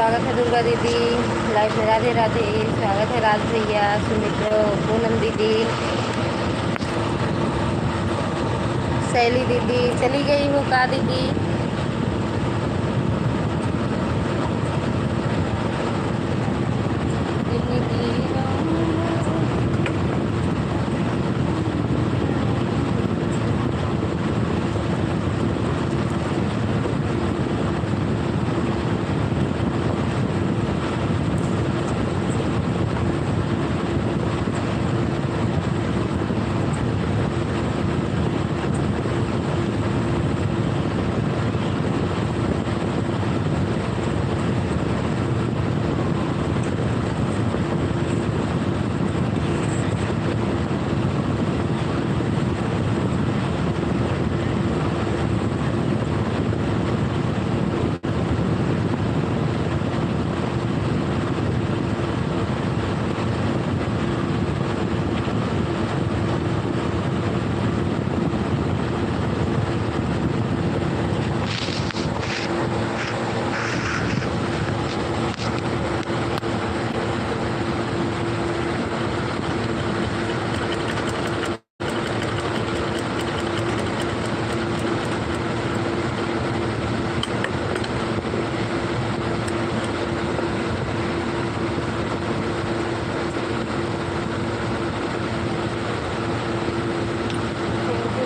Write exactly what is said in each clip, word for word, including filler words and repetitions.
स्वागत है दुर्गा दीदी live में। राधे राधे। स्वागत है राज भैया, सुमित, पूनम दीदी, शैली दीदी। चली गई हो का दीदी? Thank you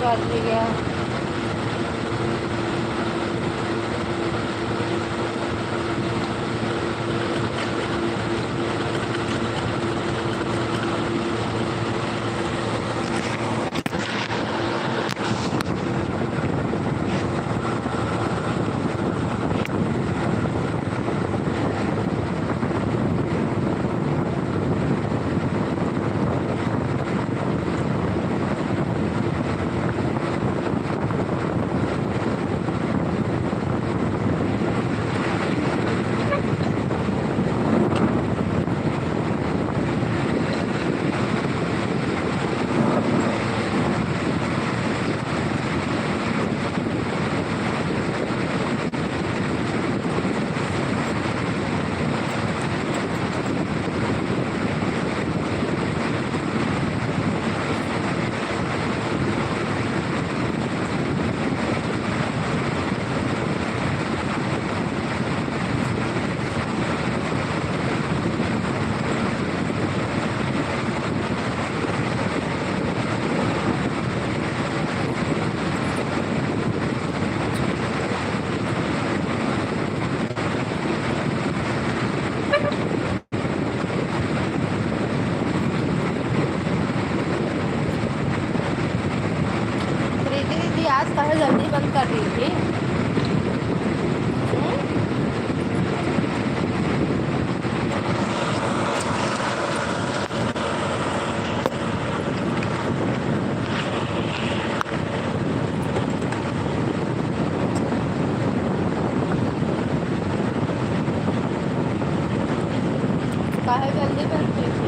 राज भैया। प्रीति दीदी, आज काहे जल्दी बंद कर दी थी? हम्म? काहे जल्दी बनती थी?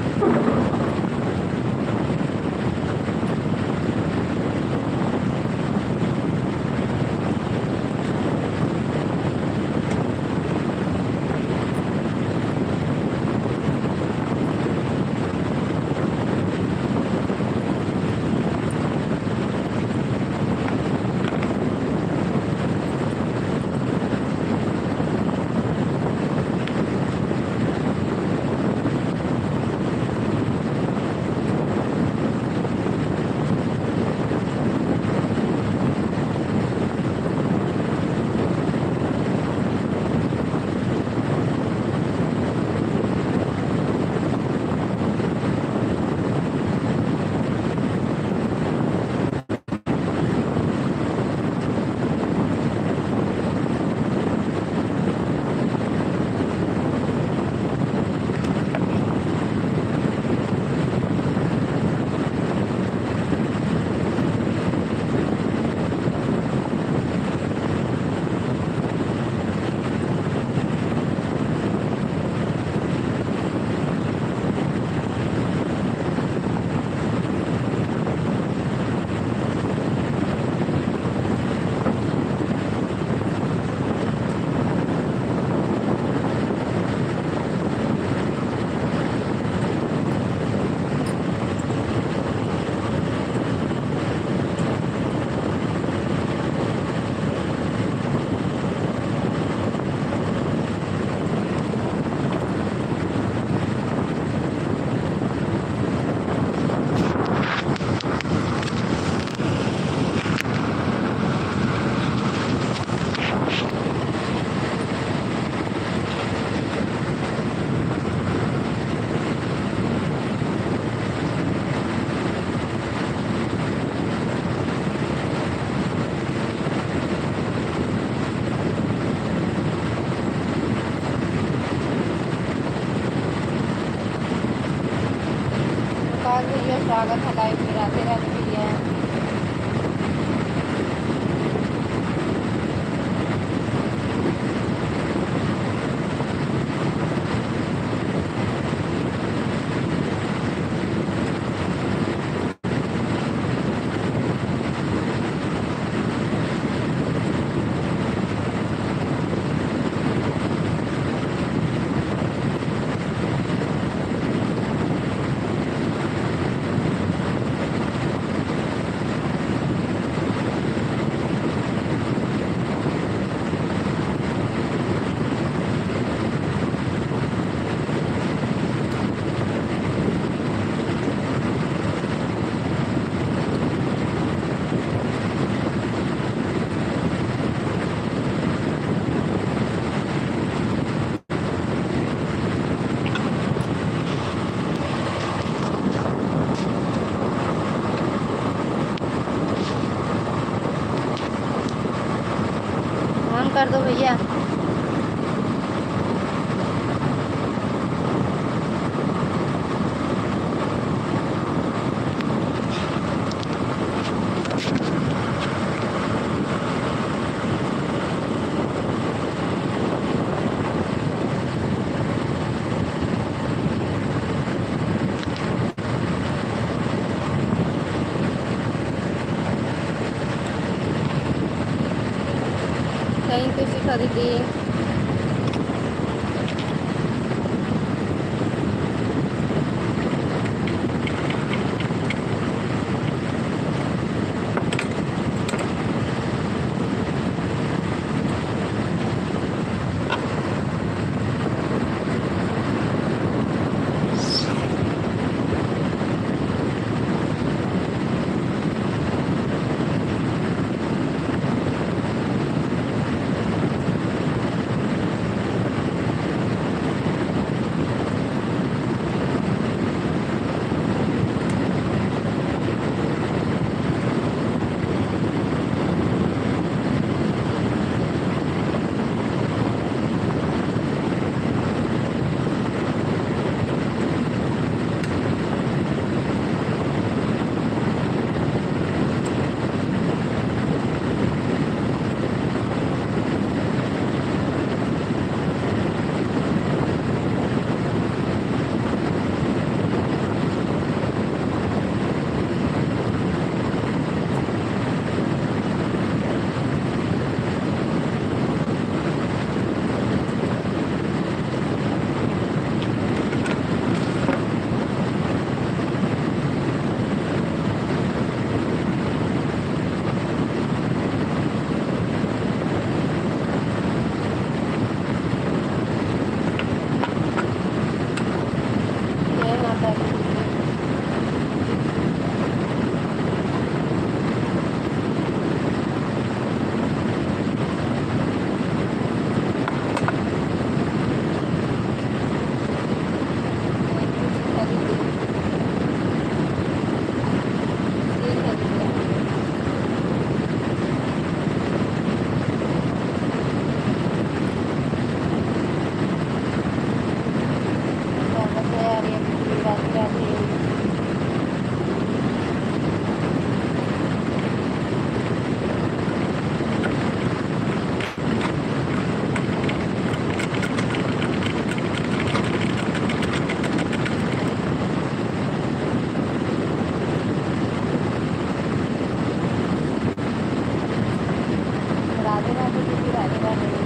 स्वागत है live में, राधे राधे भैया। On कर दो भैया। Thank you, शिखा दीदी। जय माता दी। स्वागत है आर्या दीदी, राधे राधे। राधे राधे दीदी, राधे राधे।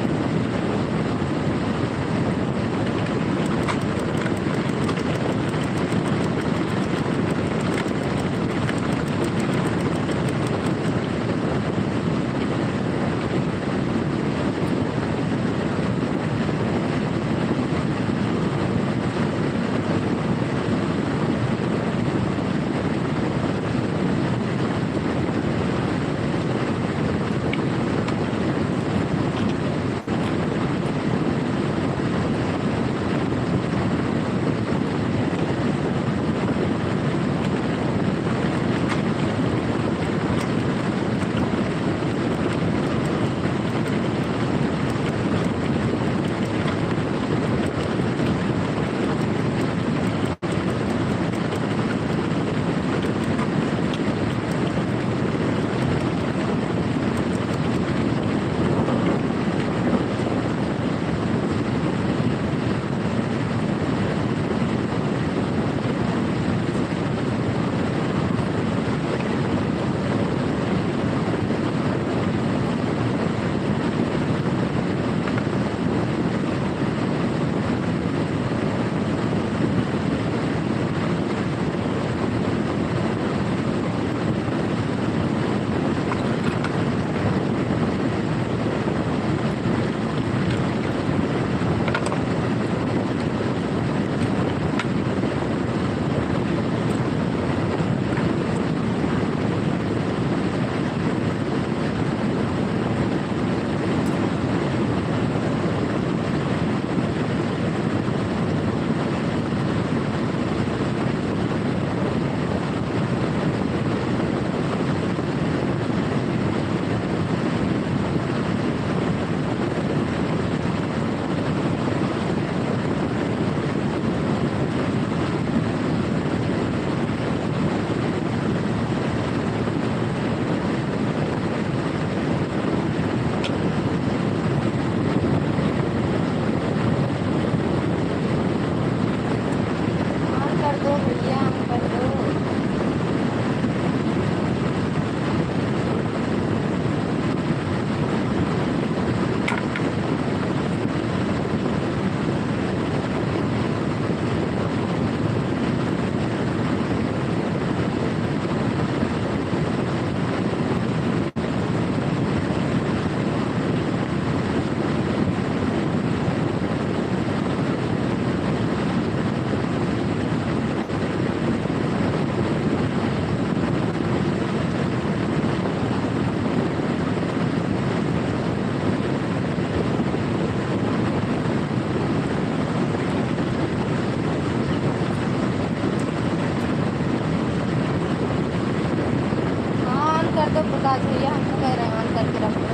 पैरवान करके रखो।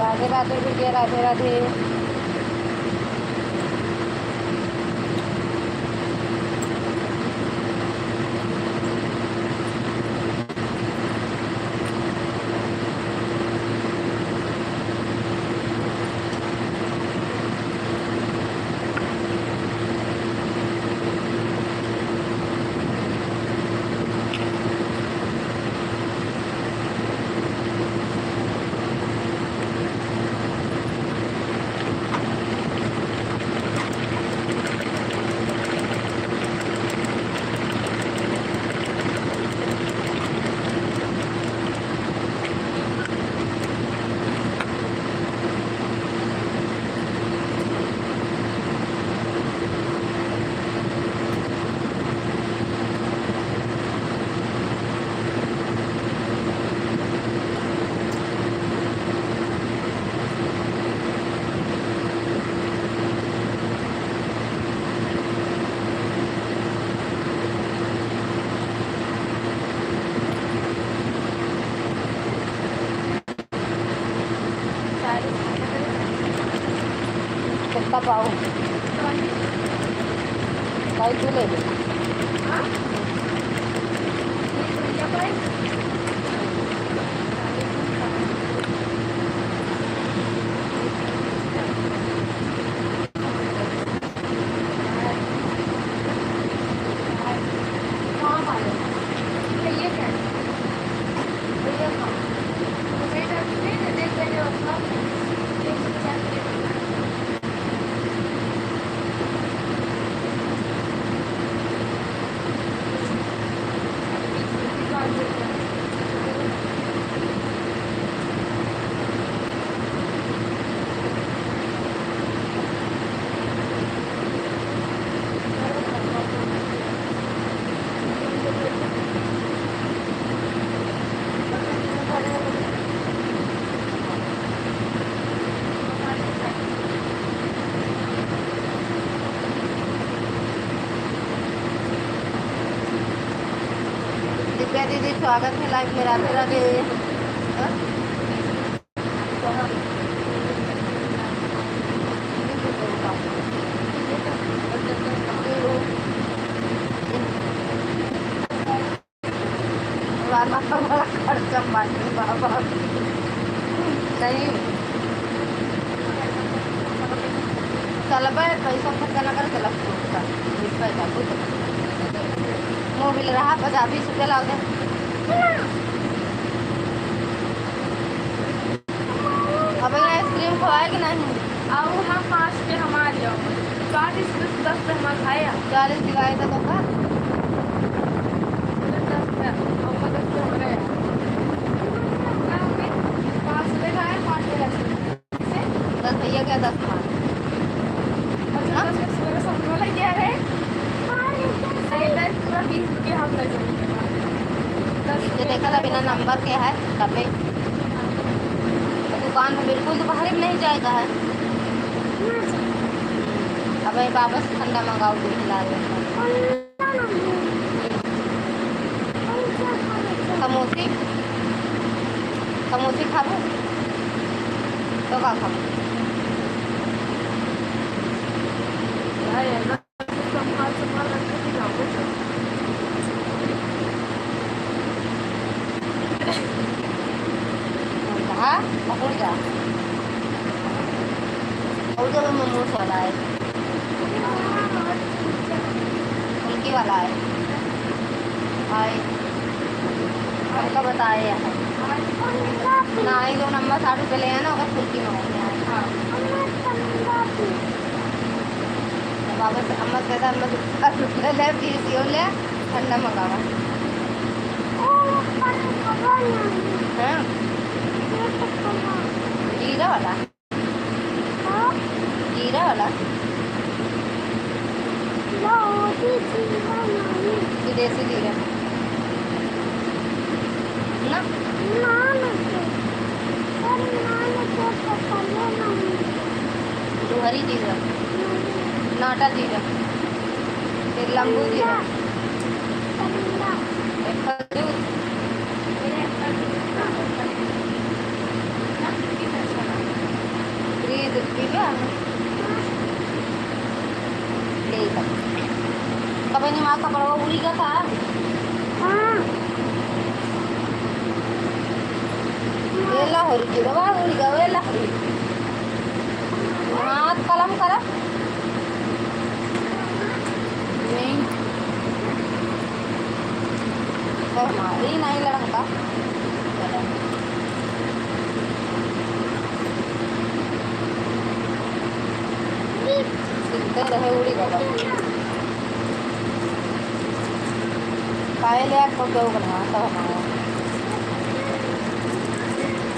राधे राधे भैया, राधे राधे। पाओ। भाई, तू ले ले। दिव्या दीदी, स्वागत है live में, राधे राधे। हाँ? बाबा का बड़ा खर्चा बाटे बाबा। सही। चलबे, पैसा खर्चा ना करे, चलब, पैसा कुछ। मोबिल रहा, पचास बीस रुपया लाओ दे। अब यहाँ ice cream खवाए कि नहीं? आओ, हम पाँच पे हमारे आओ। चालीस में से दस पे हमारे खाए आओ। चालीस दिवाए तो का? दस पे, और दस पे हमारे आओ। पाँच पे खाए, पाँच पे दस पे। दस भैया क्या, दस हमारे। अच्छा, ना? दस में से मेरा सपना लग गया है। अरे, दस पूरा बीस के हम लगे। ये देखा था, बिना नंबर के है, तबे। दुकान में बिल्कुल दोपहर में नहीं जाएगा है। अब ये वापस ठंडा मंगाओ, दूध ला रहे हैं। समोसे, समोसे खाबो? तो का खाबो? संभाल, संभाल रखे थे, जाओ, जाओ। हाँ, पकड़ जा। और जब मोमोज वाला है, फुल्की वाला है। हाय, हमका बताए है। ना, ये जो नंबर साठ रुपये ले है ना, ओकर फुल्की में हो गया है। हाँ। बाबा से अम्मा से कहता, "अम्मा से पचास रुपये ले, बीस यो ले, ठंडा मंगावा।" हाँ? जीरा वाला? हाँ? जीरा वाला? विदेशी जीरा। ना? ना, ना, तो। अरे, ना, ना, तो पसंद है, ना, मुझे। डुहरी जीरा। नहीं। नाटा जीरा। फिर लंबू जीरा। पनीरा। पनीरा। एक खजूर। फ्रिज पीबा? ले तब। तब एने हमार कपड़वा उड़ी गया था। हाँ। ये ला हो रही, गिरवा उड़ी गया, ये ला हो रही। हाथ कलम करा। नहीं। और मारी नहीं लड़का। सुनते रहे उड़ी बाबा। काहे ले आपको क्यों बना तो हमारा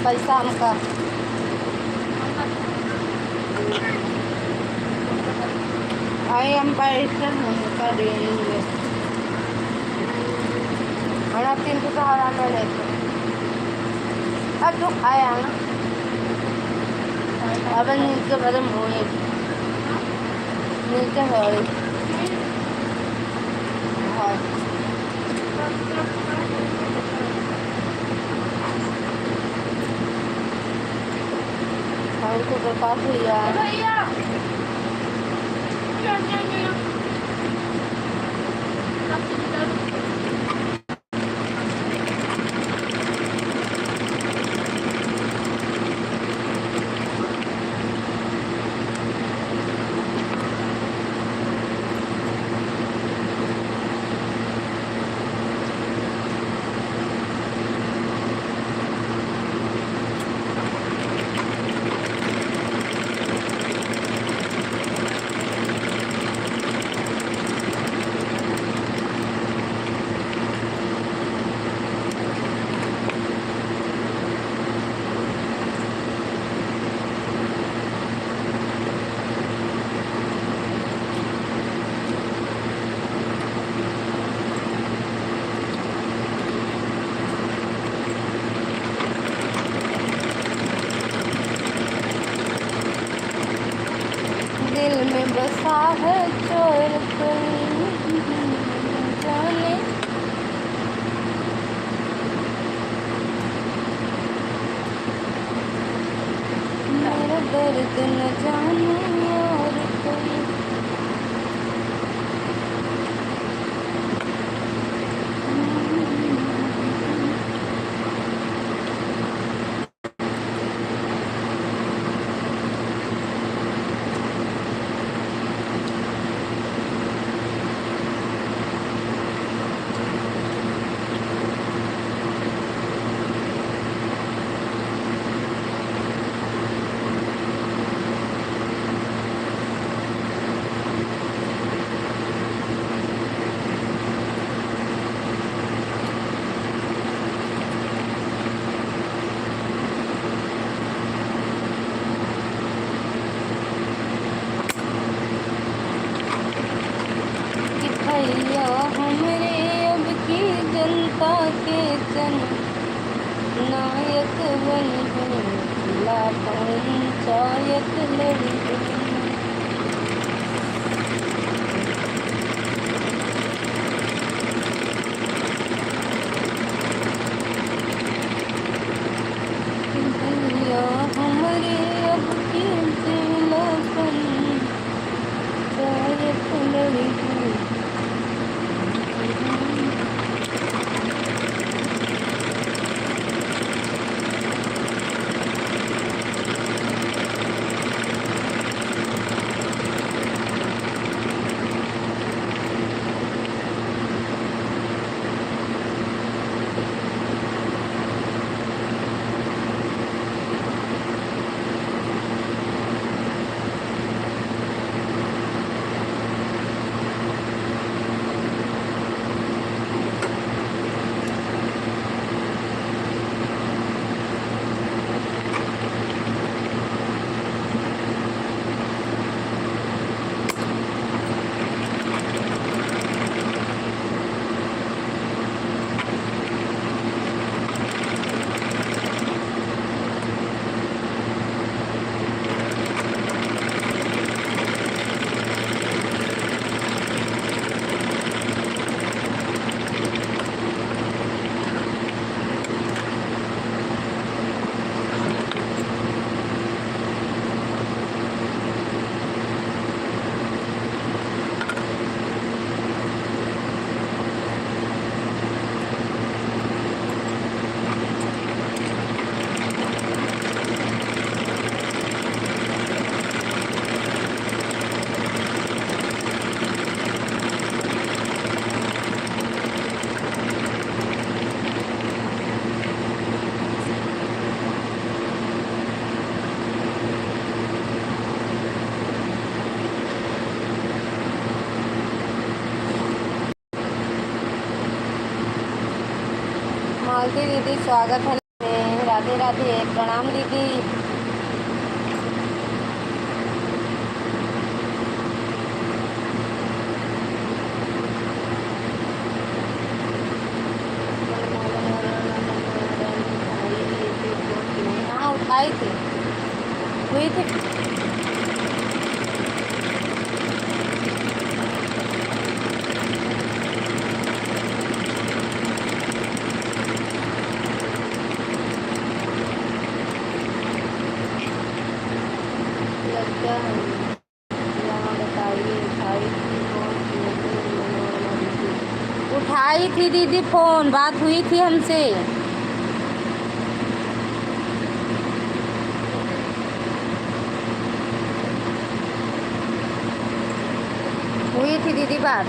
पैसा हमका। आई हम पैसे हमका देंगे। हमारा तीन सौ सहारा में लेते। अब तो खाया ना। अब नीचे गरम होए। नीचे है। हाँ। हमको तो काफी यार। भैया। दिल में बसा है चोर कोई जाने, मेरा दर्द न जाने और कोई। कि भैया हमरे अब की जनता के जन नायक बनिहैं, जिला पंचायत लड़िहैं। भैया हमरे अब की जिला पंचायत लड़िहैं। मालती दीदी, स्वागत है। राधे राधे, प्रणाम दीदी। हाँ, उठाई थी, हुई थी। लगता है। यहाँ बताइए, उठाई थी दीदी फोन, बात हुई थी हमसे। हुई थी दीदी बात।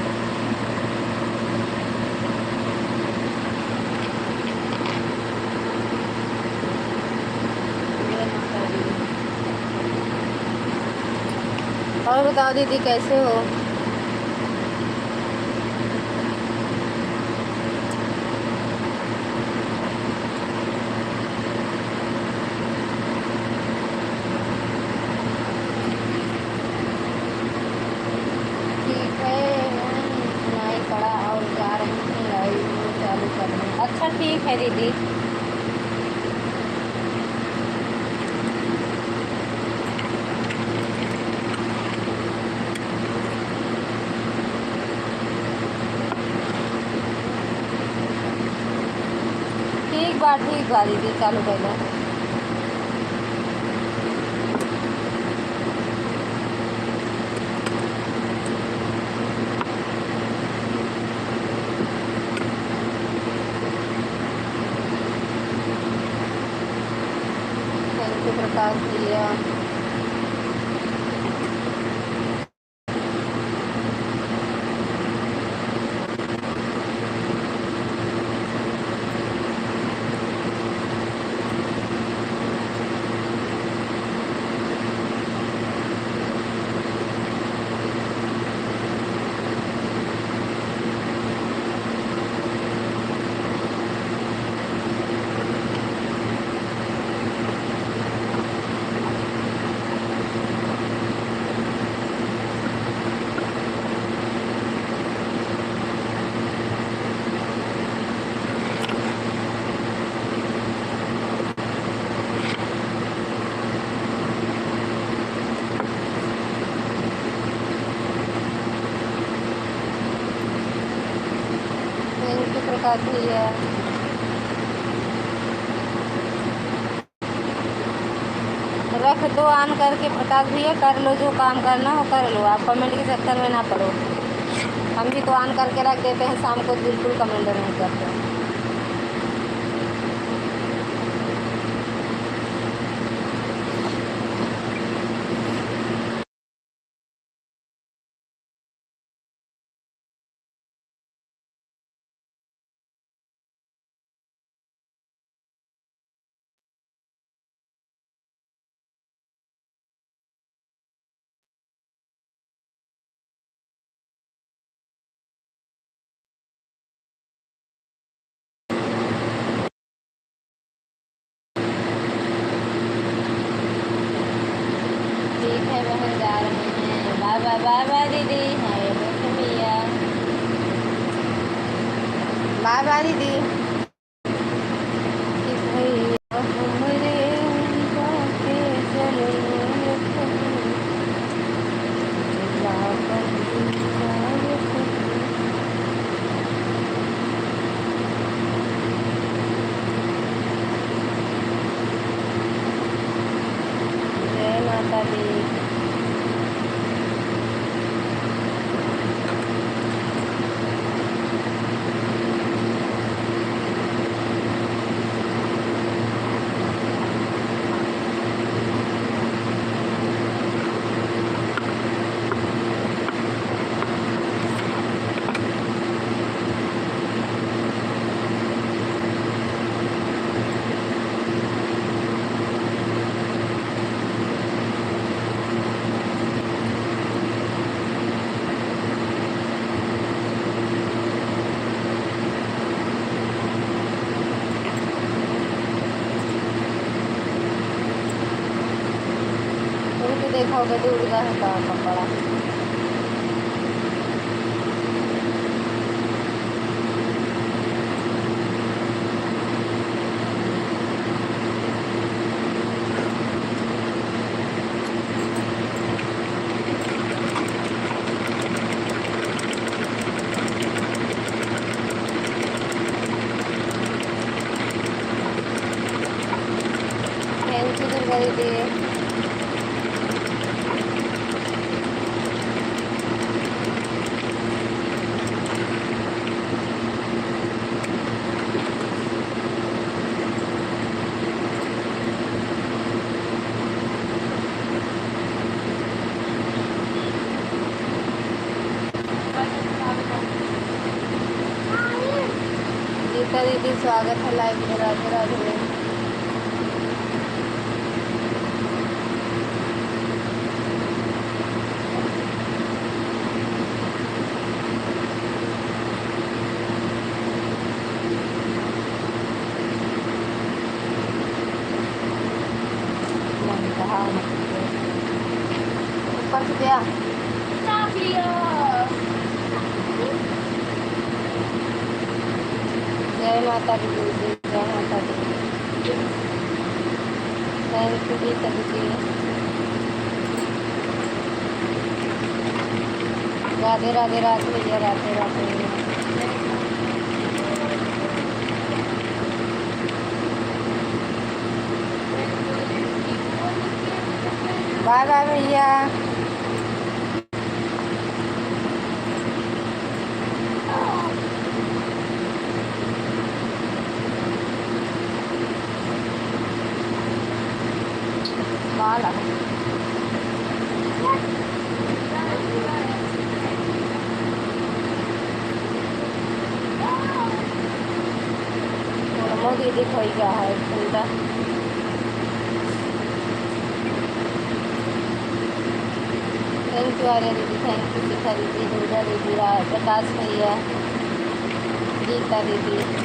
और बताओ दीदी, कैसे हो? ठीक है, हम सुनाई पड़ा और जा रहे हैं live चालू करने। अच्छा, ठीक है दीदी। ठीक बा, ठीक बा दीदी, चालू कर दो। Thank you प्रकाश भैया। Thank you प्रकाश भैया। रख दो on करके प्रकाश भैया, कर लो जो काम करना हो कर लो, आप comment के चक्कर में ना पड़ो। हम भी तो on करके रख देते हैं, शाम को बिल्कुल comment नहीं करते। ठीक है बहन, जा रहे हैं। Bye bye, bye bye दीदी। हाँ, ये देखो भैया। Bye bye दीदी। कि भैया हमरे उनका के जरूरत है। जय माता दी। तुमको देखा होगा, दूर का है का कपड़ा। Thank you दुर्गा दीदी। गीता दीदी, स्वागत है live में। राधे राधे। ऊपर से क्या? जय माता दी, जय माता दी। Thank you गीता दीदी। राधे राधे राधे भैया, राधे राधे। Bye bye भैया। माला। मोदी दिखाई गया है ठंडा। Thank you आर्या दीदी, thank you शिखा दीदी, दुर्गा दीदी, रा-, प्रकाश भैया, गीता दीदी।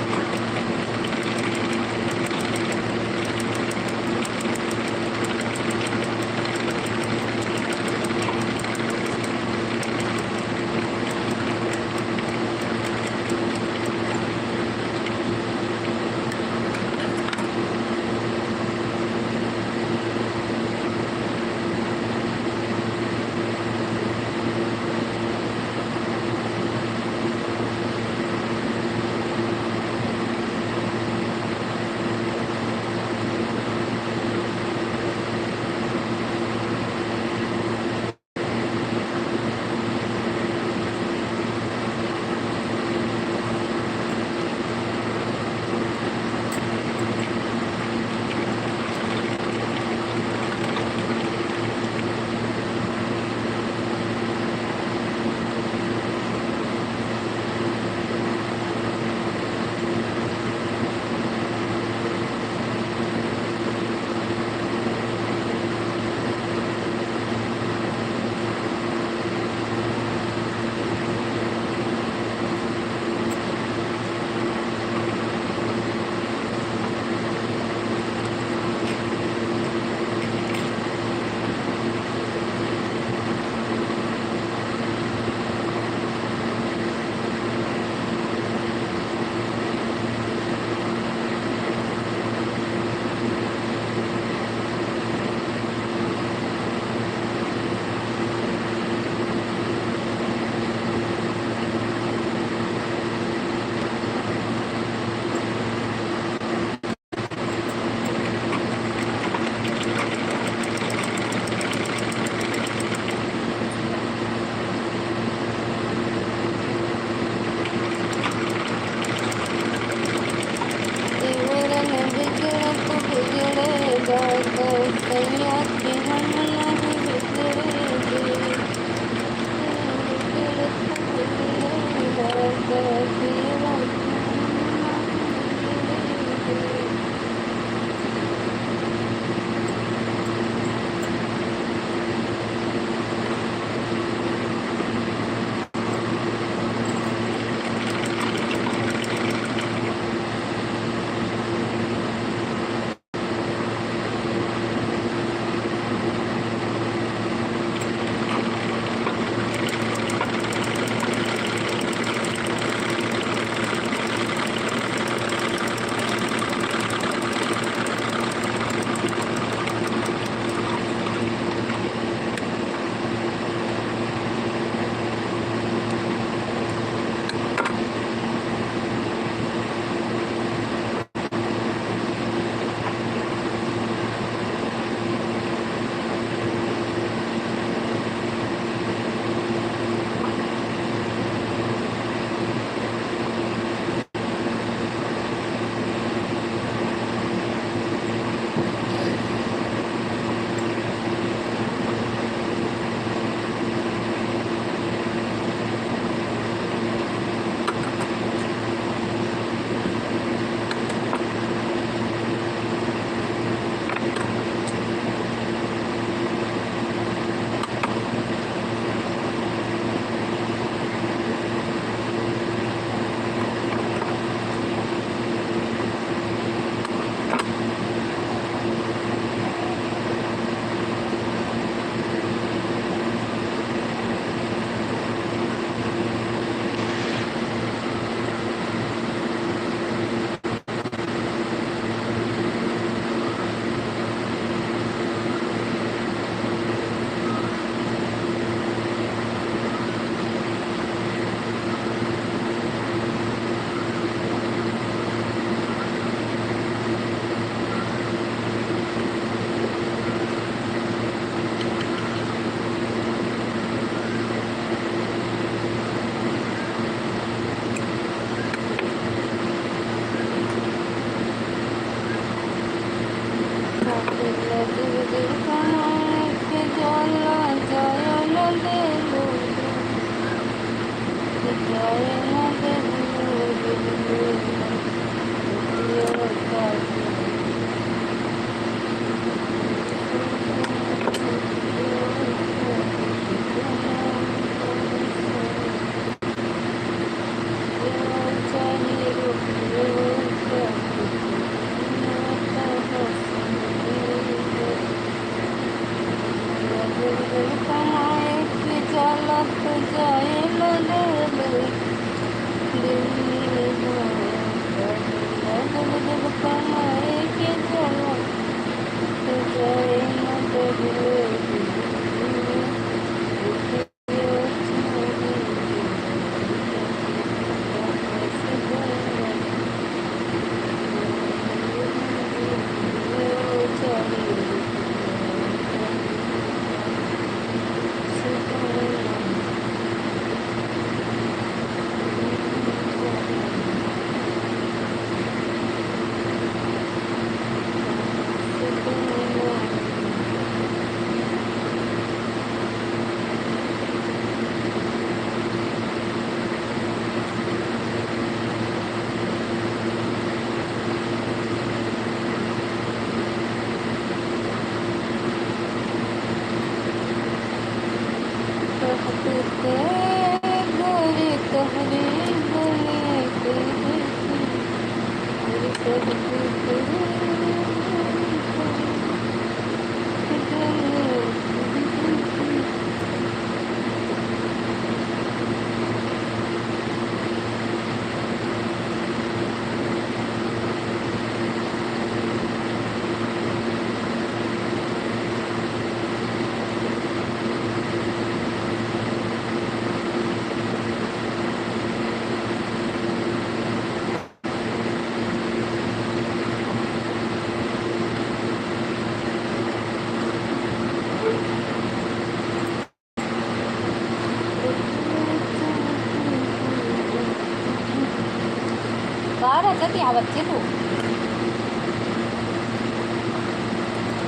का रचत यहाँ बच्चे तू?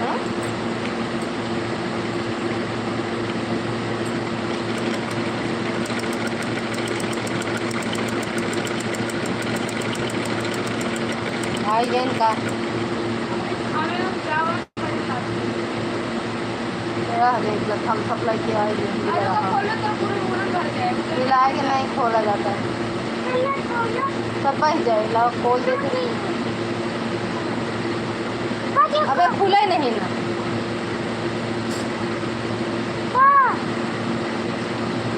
हाँ? भाई बहन का रह गई, मतलब, हम सब लड़के आए हुए हैं, अरे, तो खोलो तो पूरा, पूरा भर जाएगा। मिला के नहीं खोला जाता है। सब बह जाए, लाओ, खोल देते हैं। अबे, खुले नहीं ना।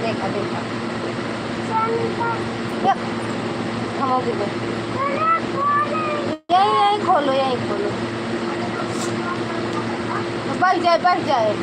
देखा, देखा। देख, हम हो गए। यही, यही खोलो, यही खोलो। बह जाए, बह जाए।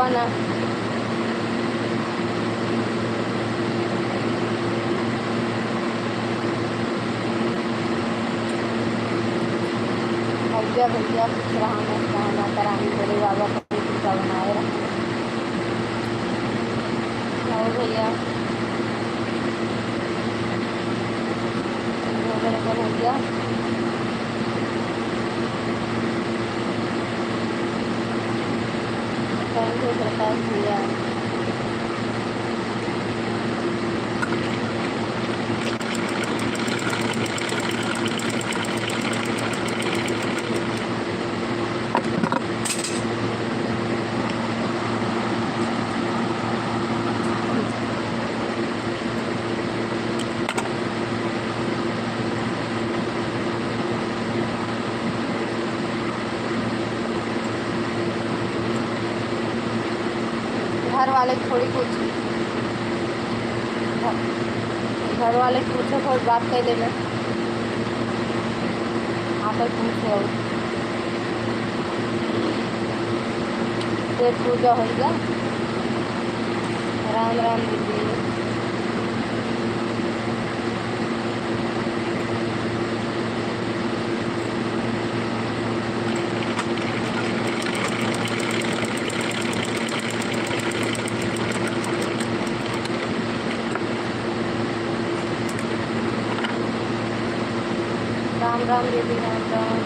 ना। भैया, भैया खुश रहा, मस्त रहा, माता रानी भोले बाबा का कृपा बनाए रहे। और भैया, भोले बाबा भैया। Thank you प्रकाश भैया। घर वाले के थोड़ी पूछ, घर वाले के पूछे, थोड़ी बात कर लेबे। आकर पूछ लो। पेट पूजा हो गया। राम राम दीदी। राम राम दीदी, राम राम।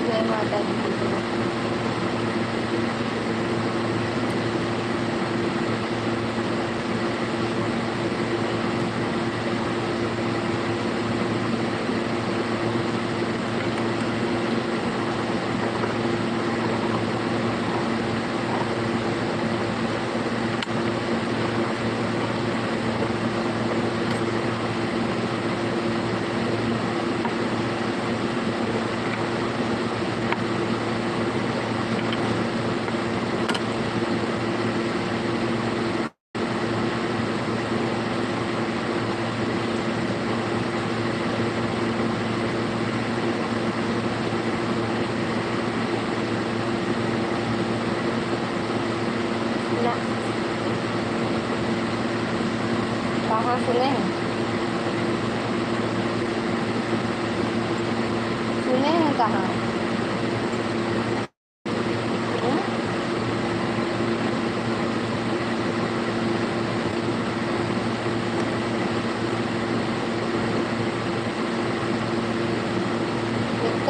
जय माता दी। ना। कहाँ सुने हैं? सुने हैं कहाँ? हम्म?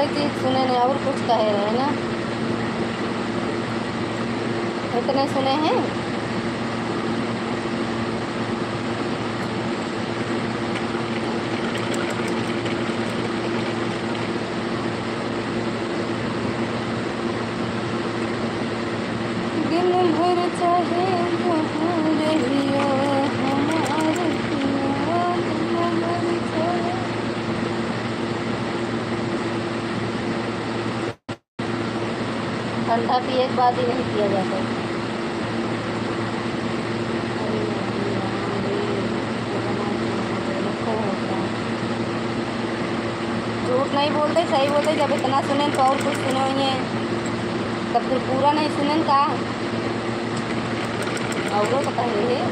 एक चीज सुने नहीं, और कुछ कहे रहे ना, इतने सुने हैं। दिन भर चाहे जहाँ रहियो, हमार पिया, दिन भर चाहे। ठंडा पिए के बाद ही नहीं पिया जाता है। झूठ नहीं बोलते, सही बोलते। जब इतना सुने तो और कुछ सुने हुए हैं, तब फिर पूरा नहीं सुने का? और तो कहे है।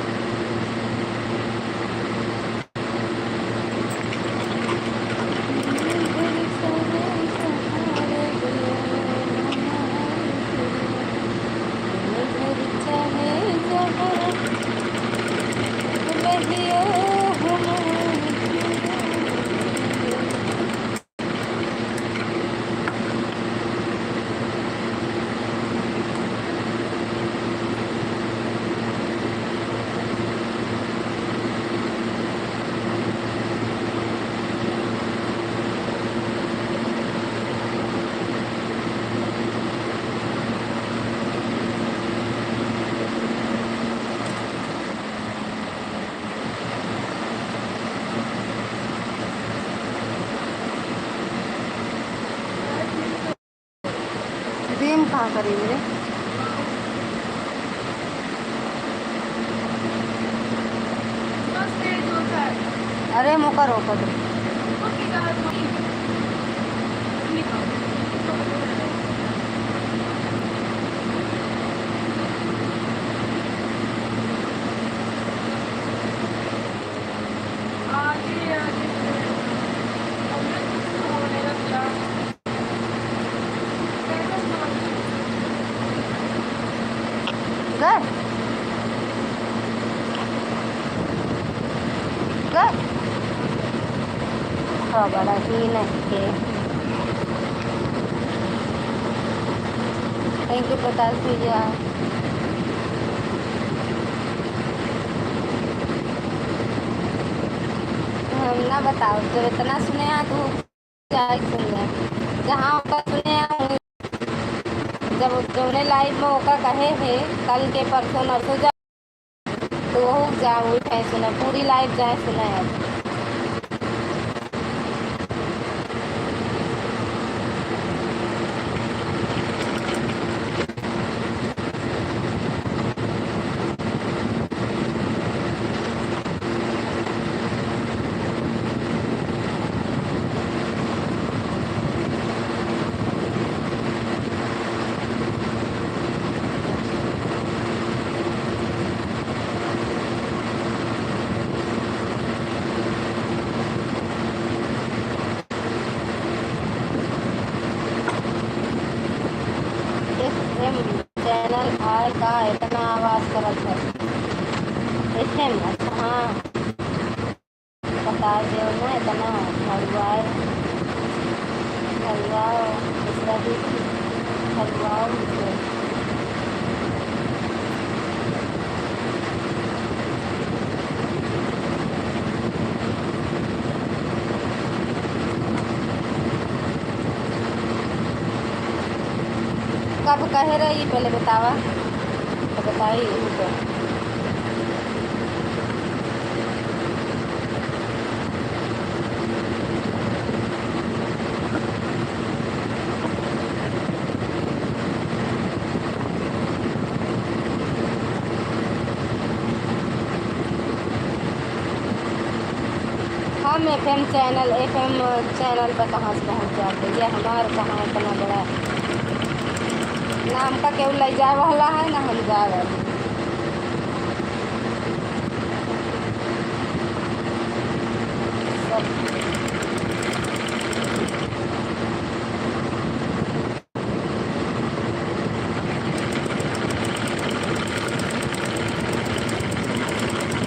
अरे मोका रोक दे। गए? गए? खबर ही नहीं के। Thank you प्रकाश भैया। हम ना बताओ, तो इतना सुने हैं, तू जाए सुने, जहाँ ओका सुने हैं, जब जौने live में ओका कहे है, कल के परसों नरसों जा, तो वो जाए, उठे सुने, पूरी live जाए सुने अब। F M channel आय का इतना आवाज करत है? F M, अच्छा, हाँ। बता देव ना इतना। हलवाए, हलवाओ, दूसरा दीदी, हलवाओ मुझे। कब कहे रही, पहले बतावा, तो बताई इनको। हम F M channel, F M channel पर कहाँ से पहुँच जाते? ये हमार कहाँ इतना बड़ा, ना हमका केहू ले जाए वाला है, ना हम जाए वाले। सब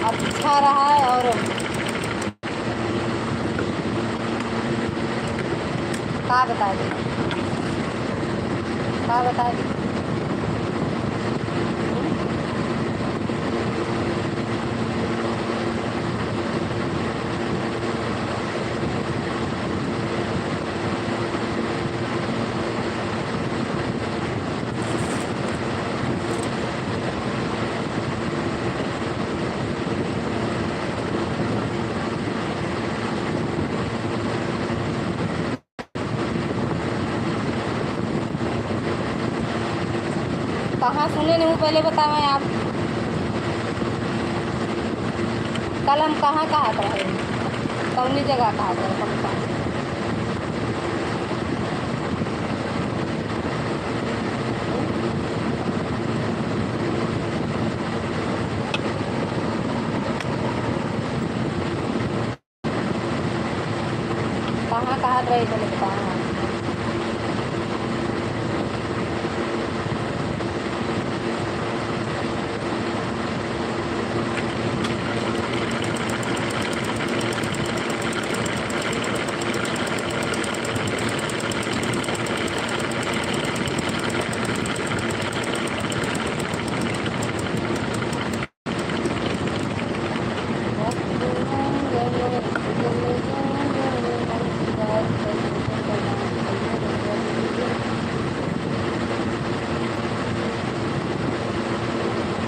अच्छा रहा है और का बताई, का बताई। कहाँ सुने नहीं हूँ, पहले बतावें आप। कल हम कहाँ कहत रहे, कौनी जगह कहत रहे, कौन कहाँ? कहाँ, कहाँ रहे बोले, कहाँ?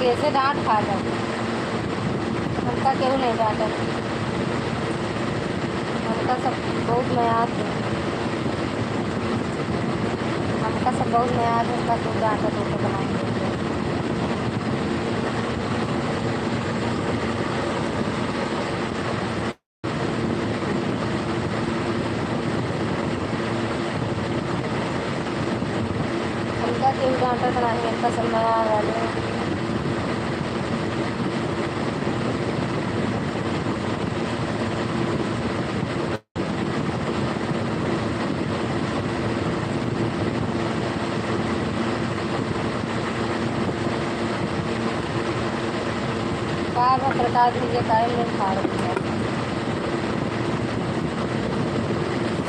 कैसे डांट खा जाते, हमका केहू नहीं डांटत, हमका सब बहुत मयात है। हम सब बहुत नया है, इसका दूध आटा दो के बनाएंगे। हमका केहू डांटत नाही, हमका सब नया वाले। का बा प्रकाश भैया, काहे मुंह फाड़ दिया?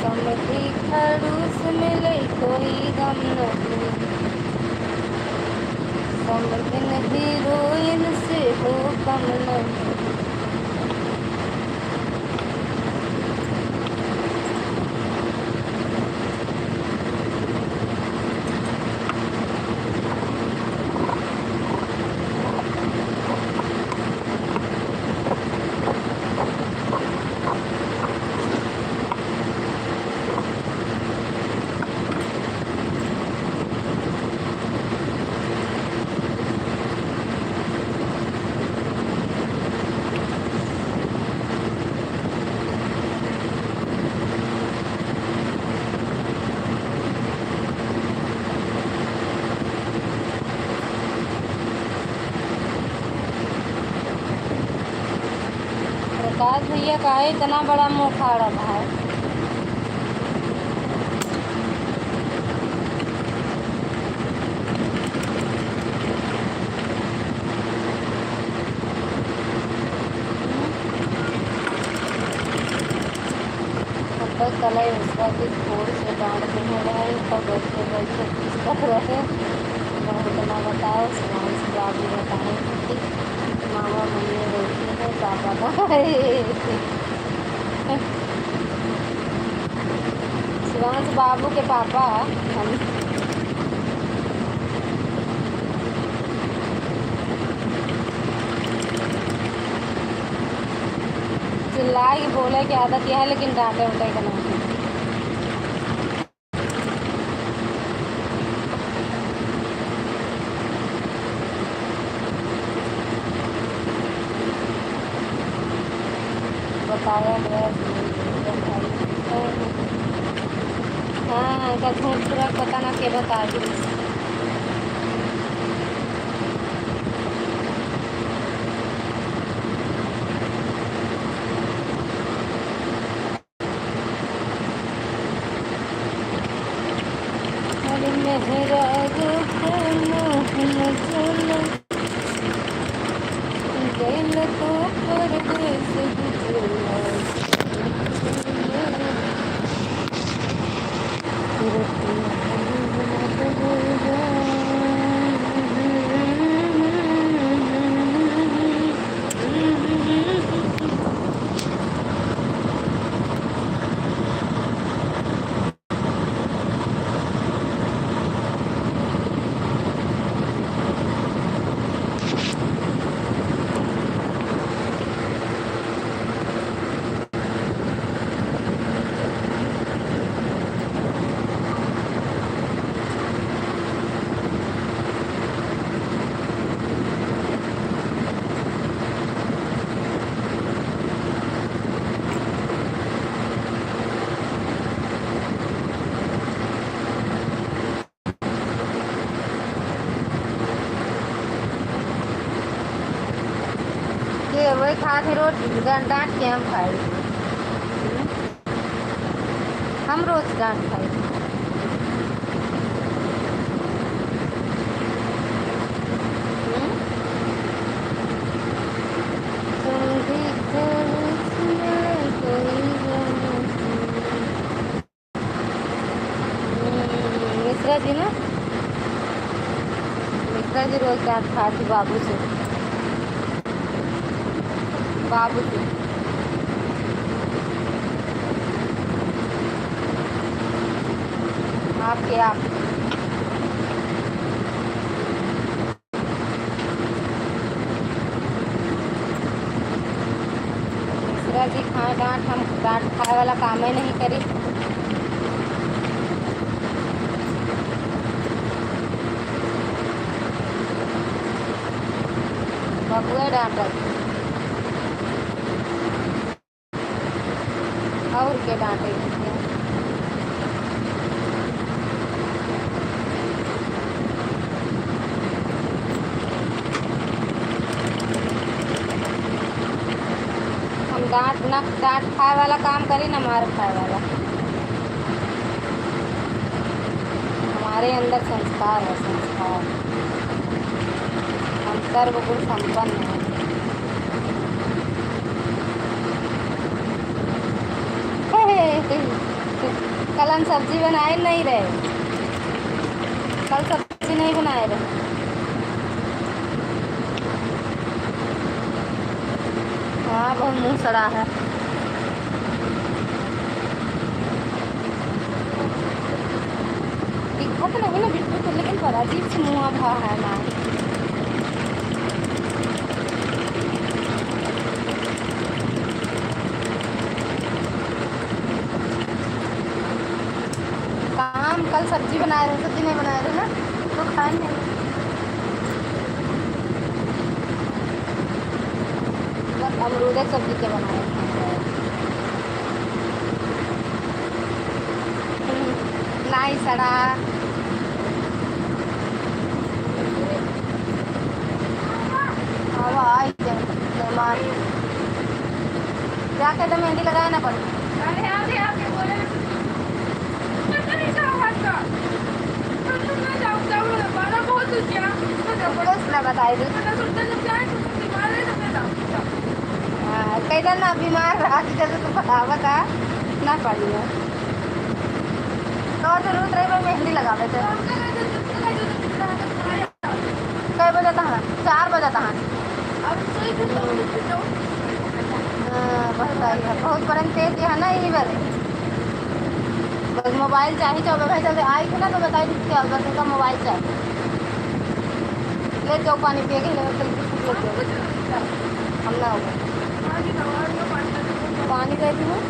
समधी खड़ूस मिले कोई गम नहीं, समधिन हीरोइन से हो कम नहीं। प्रकाश भैया काहे इतना बड़ा मुंह फाड़ा भाई? अब तक कलाई उसका भी जोर से डांट रहे हैं, तो बैठे बैठे किस कर रहे हैं। बहुत ना बताओ, सुभांशु बाबू बताएं कि मामा मम्मी रोटी है, पापा का है। सुभांशु बाबू के पापा हम चिल्लाए के बोले के आदत यह है, लेकिन डांटे उटे के नहीं। बताया गया कि हाँ, इनका झूठ पूरा पता ना के बता दी। अरे मेहरारू के मुँह न चले, गइल तो परदेस बिचुला। के वही खात है रोटी, डांट, डांट के हम खाई। हम रोज डांट खाई। हम्म? तुम भी तो इसमें कोई गलती। हम्म, मिश्रा जी ना, मिश्रा जी रोज डांट खाती बाबू से, बाबू से। आपके आप। मिश्रा जी खाए डांट, हम डांट खाए वाला काम ही नहीं करी। बबुआ डांटत। और के डांटे भैया? हम डांट ना, डांट खाए वाला काम करी, ना मार खाए वाला। हमारे अंदर संस्कार है, संस्कार। हम सर्वगुण संपन्न हैं। कल हम सब्जी बनाए नहीं रहे, कल सब्जी नहीं बनाए रहे। हाँ, बहुत मुंह सड़ा है। दिखत नहीं ना बिट्टू तो, लेकिन बड़ा अजीब से मुंह भा है ना। काम कल सब्जी बनाए रहे, सब्जी नहीं बनाए रहे ना, तो खाए नहीं। बस अमरूदे सब्जी के बनाए। नाई सड़ा। अब आई जाए मेहमान। जाके तो मेहंदी लगाए ना पड़े। अरे, आगे, आगे बोले। पता नहीं क्या हुआ था। मैं जाऊँ, जाऊँ, बारह बहुत हो गया। कुछ ना बताई दे। मैं सोचता जब जाए तो बीमार है, तो मैं जाऊँ। हाँ, कई दिन ना बीमार रहा, जैसे तू बतावत है, ना पड़ी है। तो जरूरत रहे, मैं मेहंदी लगावे थे। कै बजे तहाँ? चार बजे तहाँ। हाँ, बहुत आई है, बहुत परन तेज है ना, यही बारे। बस मोबाइल चाही, चौबे भाई जल्दी आई थे ना, तो बताई थी क्या, बस उनका मोबाइल चाही। ले जाओ पानी पिए के, ले जाओ, चल बिस्कुट ले जाओ। हम ना हो। पानी दे दी हूँ।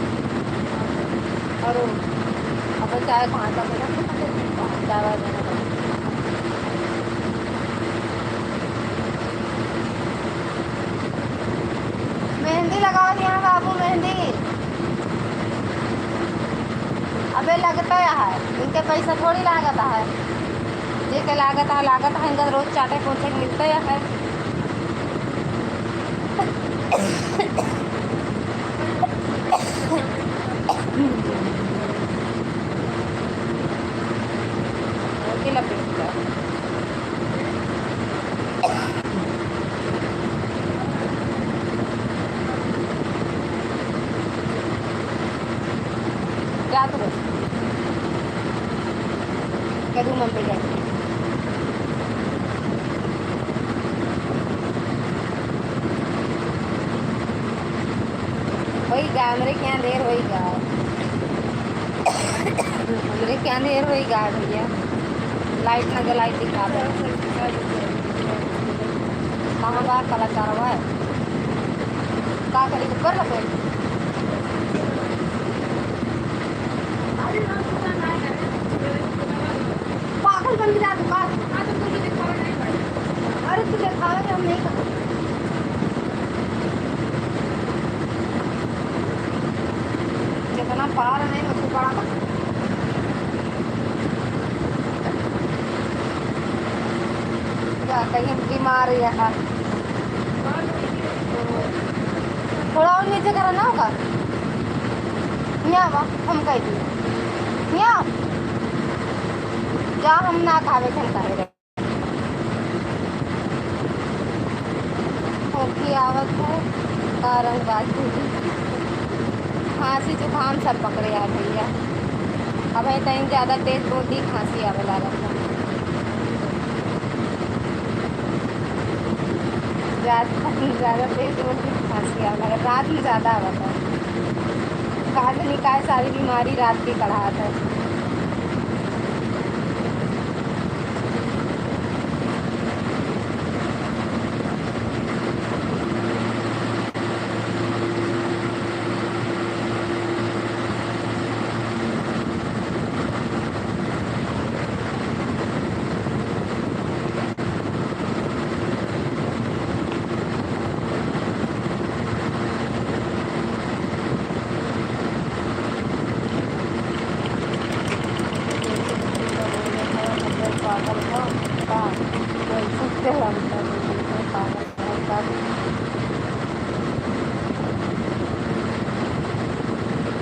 और अब चाय कहाँ का बना? चाय वाय बना। मेहंदी लगाओ यहाँ बाबू, मेहंदी। अबे लगता है, इनके पैसा थोड़ी लागत है। जेके लागत है, लागत है, इनका रोज चाटे पोछे के मिलते है। रात को कदू मन पे जाए। होई गा, हमरे के यहाँ देर होई गा। हमरे के यहाँ देर होई गा भैया। लाइट ना जलाई दिखा दे। कहाँ बा कलाकारवा? का करी, ऊपर लपेट? पागल बन के जा तू का? अरे तू देखावे, हम नहीं करते। जितना पार नहीं, उतना बड़ा बा। क्या कहीं बीमार यहाँ। थोड़ा और नीचे करा ना होगा। यहाँ बा, हम कह दी। यहाँ। जा, हम ना खावे, हम कहे रहे। खोखी आवत है, का रंगबाज दीदी। खांसी जुकाम सब पकड़े आ भैया। अब है तनी ज्यादा तेज बोल दी, खांसी आवे लागत है। ज्यादा, ज्यादा तेज बोल दी, खांसी आवे लागत। रात में ज्यादा आवत है। का जनी काय सारी बीमारी रात की कढ़ात है।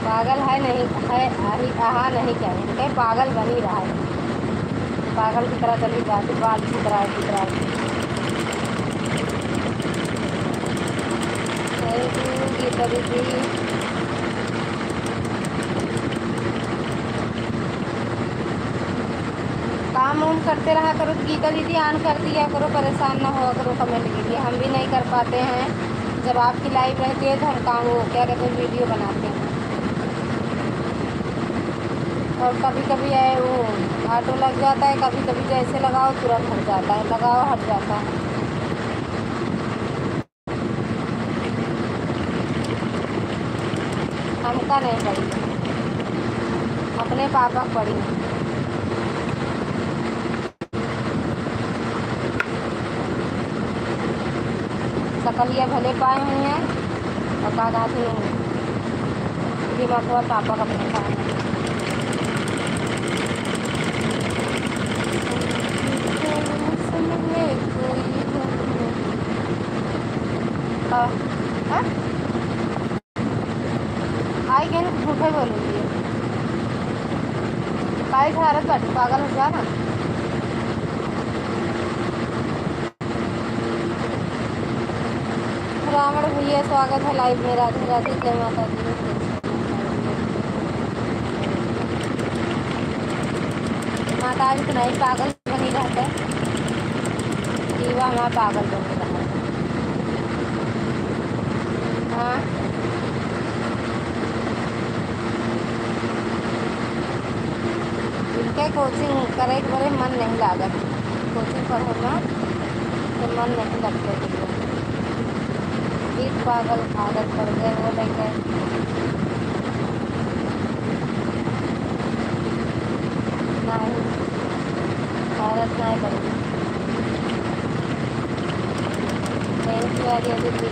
पागल है नहीं, है, आही, आहा नहीं चाहिए, कहीं पागल बनी रहा है, पागल की तरह चली जाती, बाल की तरह, की तरह। Thank you, गीता दीदी। काम उम करते रहा करो, गीता दीदी on कर दिया करो, परेशान ना हुआ करो comment के लिए। हम भी नहीं कर पाते हैं, जब आपकी live रहती है तो हम काम, वो क्या कहते हैं, video बनाते हैं। और कभी कभी है वो auto लग जाता है, कभी कभी जैसे लगाओ तुरंत हट जाता है, लगाओ हट जाता है। हमका नहीं पड़ी, अपने पापा क पड़ी। सकलिया भले पाए हुए हैं और का कहते हैं, दिमागवा पापा का अपने पाए हैं। आ, आ? आई गए ना, झूठे बोलूँगी। काहे झारत बाटी, पागल हो जा ना। रावण भैया, स्वागत है live में। राधे राधे, जय माता दी। माता भी तो नहीं पागल बनी रहता है। जीवा हमारा पागल बनी रहता है। हाँ। इनके coaching करे के बरे मन नहीं लागत। Coaching पढ़े में तो मन नहीं लगते। एक पागल आदत पड़ गए, वो लेके नहीं, भारत नहीं बनी। Thank you, आर्या दीदी।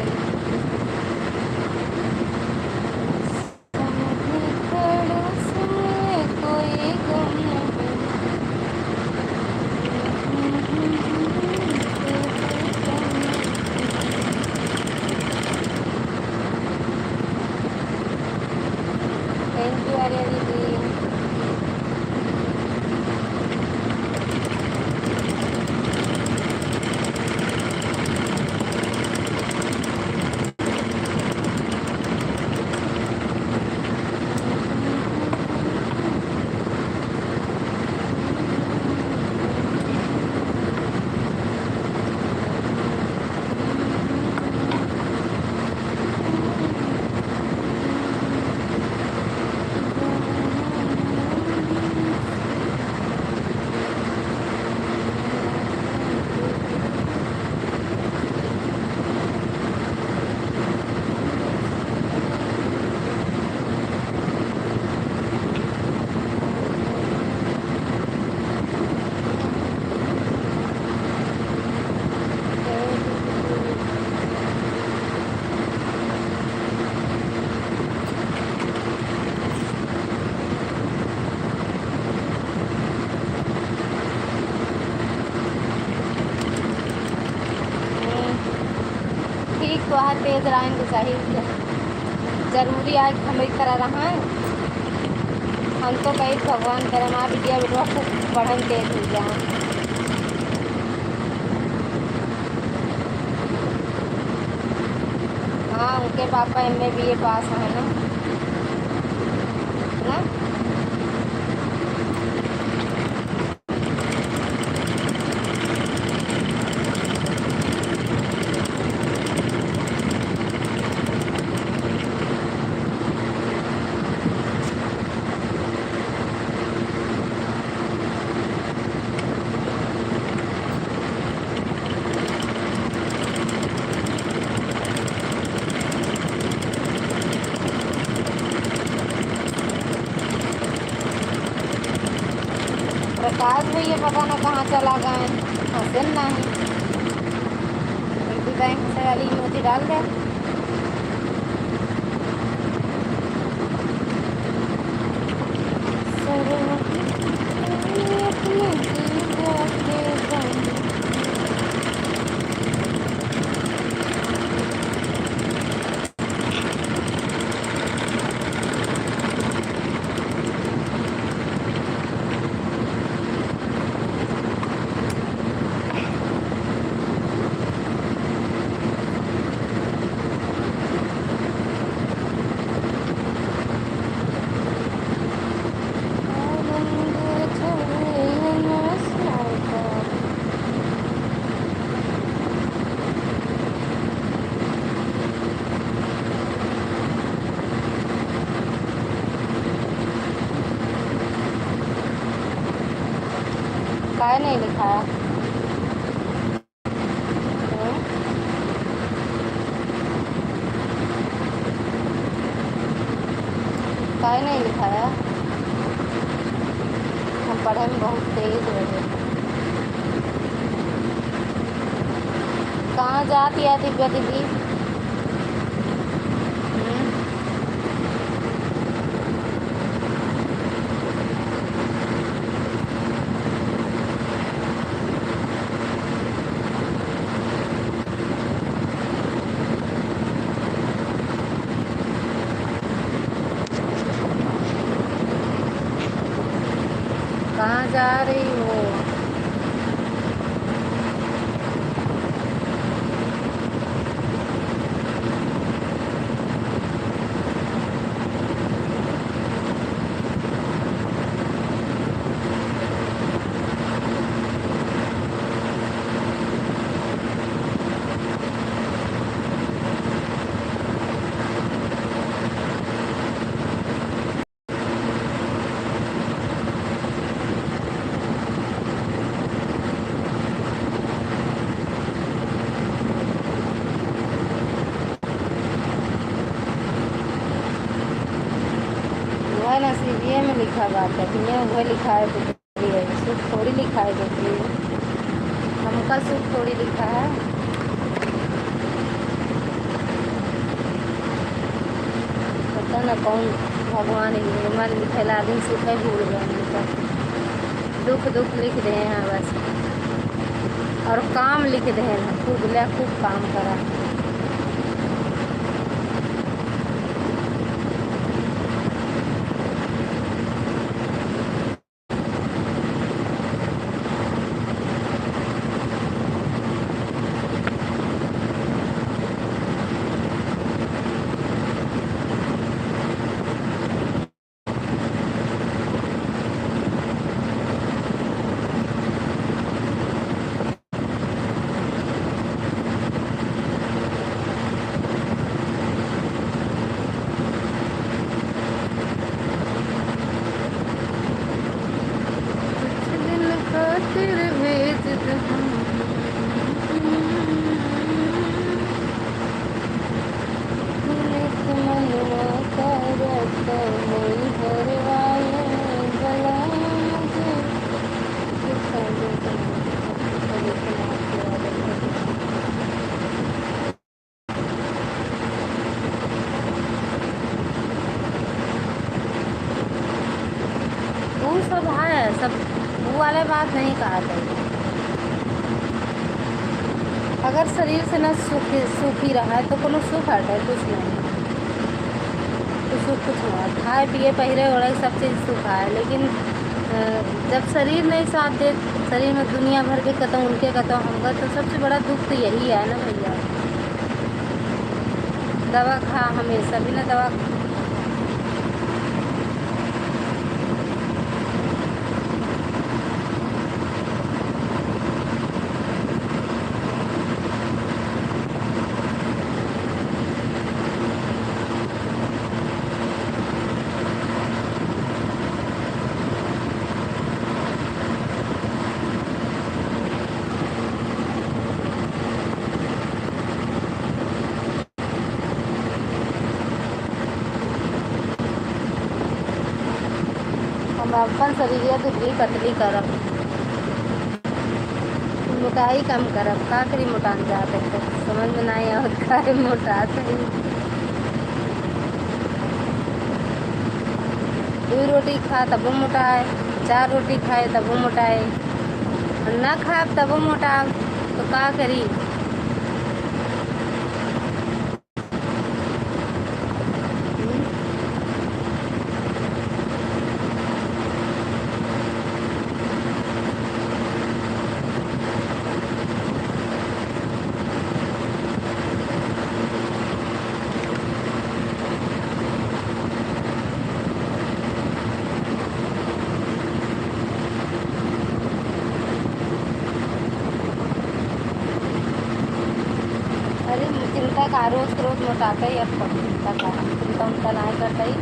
कोई गम नहीं। Thank you, आर्या दीदी। ठीक तो है, तेज राइन के चाहिए, जरूरी आज हमरी तरह रहा। हम तो कही भगवान करे हमारा बिटिया बेटवा खूब पढ़न तेज हो जाए। हाँ, उनके पापा M A B A पास हैं ना, ना? प्रकाश भैया पता ना कहाँ चला गए, हंसे नहीं। रिंकू बैंक से वाली emoji डाल दे। नहीं लिखाया। हम पढ़े में बहुत तेज रहे। कहाँ जाती है दिव्या दीदी? हम्म? कहाँ जा रही हो? वह नसीबिये में लिखा बाटे, हियाँ उहे लिखाए के पड़ी, सुख थोड़ी लिखाए के पड़ी, हमका सुख थोड़ी लिखा है। पता न कौन भगवान इनमें लिखेला, आदमी सुखे भूल गए हैं सब। दुख दुख लिख दे हैं बस, और काम लिख दे हैं, खूब ले खूब काम करा। कुछ दिन खातिर भेज दे हम। नित मनवा करत नैहर वाले बलराम जी। ऊ सब है, सब ऊ वाला बात नहीं कहा जाए। अगर शरीर से ना सुखी, सुखी रहा है तो कोनो सुख हटे, कुछ नहीं। तो सुख कुछ ना, खाए पिए, पहिरे ओढ़े, सब चीज सुख है, लेकिन, अ, जब शरीर नहीं साथ दे, शरीर में दुनिया भर के कतौ उनके, कतौ हमका, तो सबसे बड़ा दुख तो यही है ना भैया। दवा खा हमेशा, बिना दवा हम अपन शरीरिया दुबली पतली करब, मोटाई कम करब, का करी मोटान जात है, तो समझ में नाहीं आवत काहे मोटात है। दुई रोटी खा तबो मोटाए, चार रोटी खाए तबो मोटाए, और ना खाब तबो मोटाब, तो का करी? अरे, चिंता का, रोज के रोज मोटापे ही अब कम, चिंता का, चिंता उनका ना करता ही।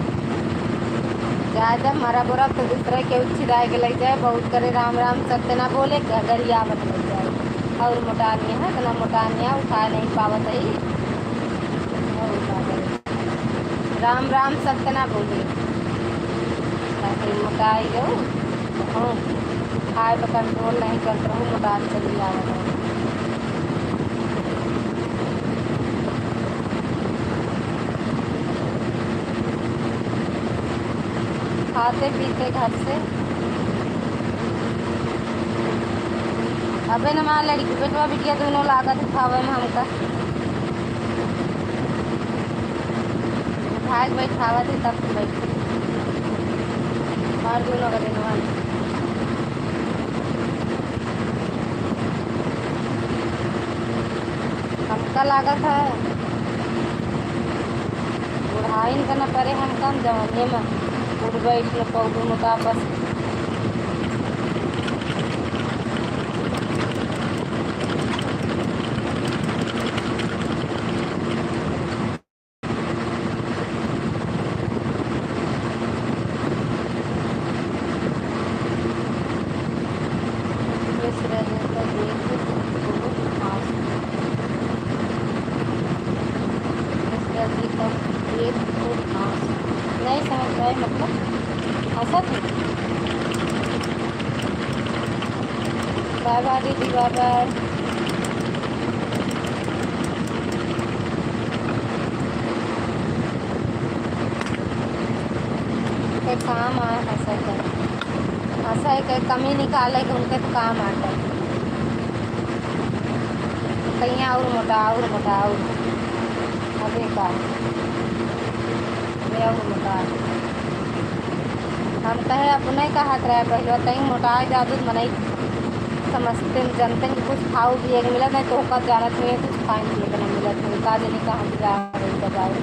जा, जा, मरा बोरा तो दूसरा के उच्छिदाए के लग जाए, बहुत करे राम राम सत्य ना बोले, ग-, गरियावत लग जाए। और मोटा नहीं है, इतना मोटा नहीं है, उठा नहीं पावत है। और का करे? राम राम सत्य ना बोले। नहीं, मोटाई गऊ। हाँ, खाए पे control नहीं करत रहू, मोटात चली आवत है। खाते पीते घर से। अबे न हमार लड़की, बेटवा बिटिया दोनों लागत उठावे में हमका। उठाए के बैठावा थे तब से बैठी। मार दूनो का दिनवा। हमका लागत है, बुढ़ाइन का न परे हमका, हम जवनिये में उठ बैठ न पौलू मोटापा से। नहीं समझ पाए, मतलब, हंसत है। बाय बाय दीदी, बाय बाय। के काम आए हंसे के, हंसे के कमी निकाले के उनके तो काम आते। कहीं और मोटा, और मोटा, और अबे का, अबे और मोटा। हम कहे अपने कहत रहे पहले, तई मोटाए जादू मनई समझते में जनते में कुछ खाऊ पिए के मिलत नहीं, तो ओकर जानत नहीं कुछ खाए पिए के नहीं मिलत नहीं। का जाने कहाँ से जा रही दवाई,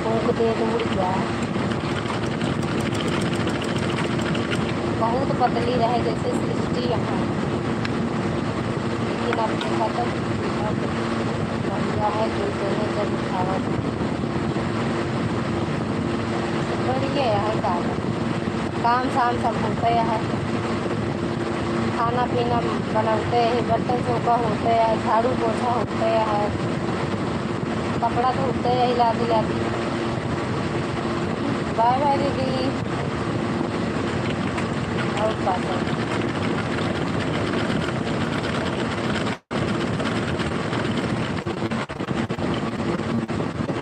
फूंक दे तो उड़ जाए। बहुत पतली रहे जैसे सृष्टि यहाँ, लेकिन अब देखा तो बढ़िया है, जो दोनों जब उठावा था। बढ़िया है, का काम शाम सब होते है, खाना पीना बनते हैं, बर्तन चौका होते हैं, झाड़ू पोछा होते हैं, कपड़ा धोते हैं, लादी लादी। बाय बाय दीदी। और का करें?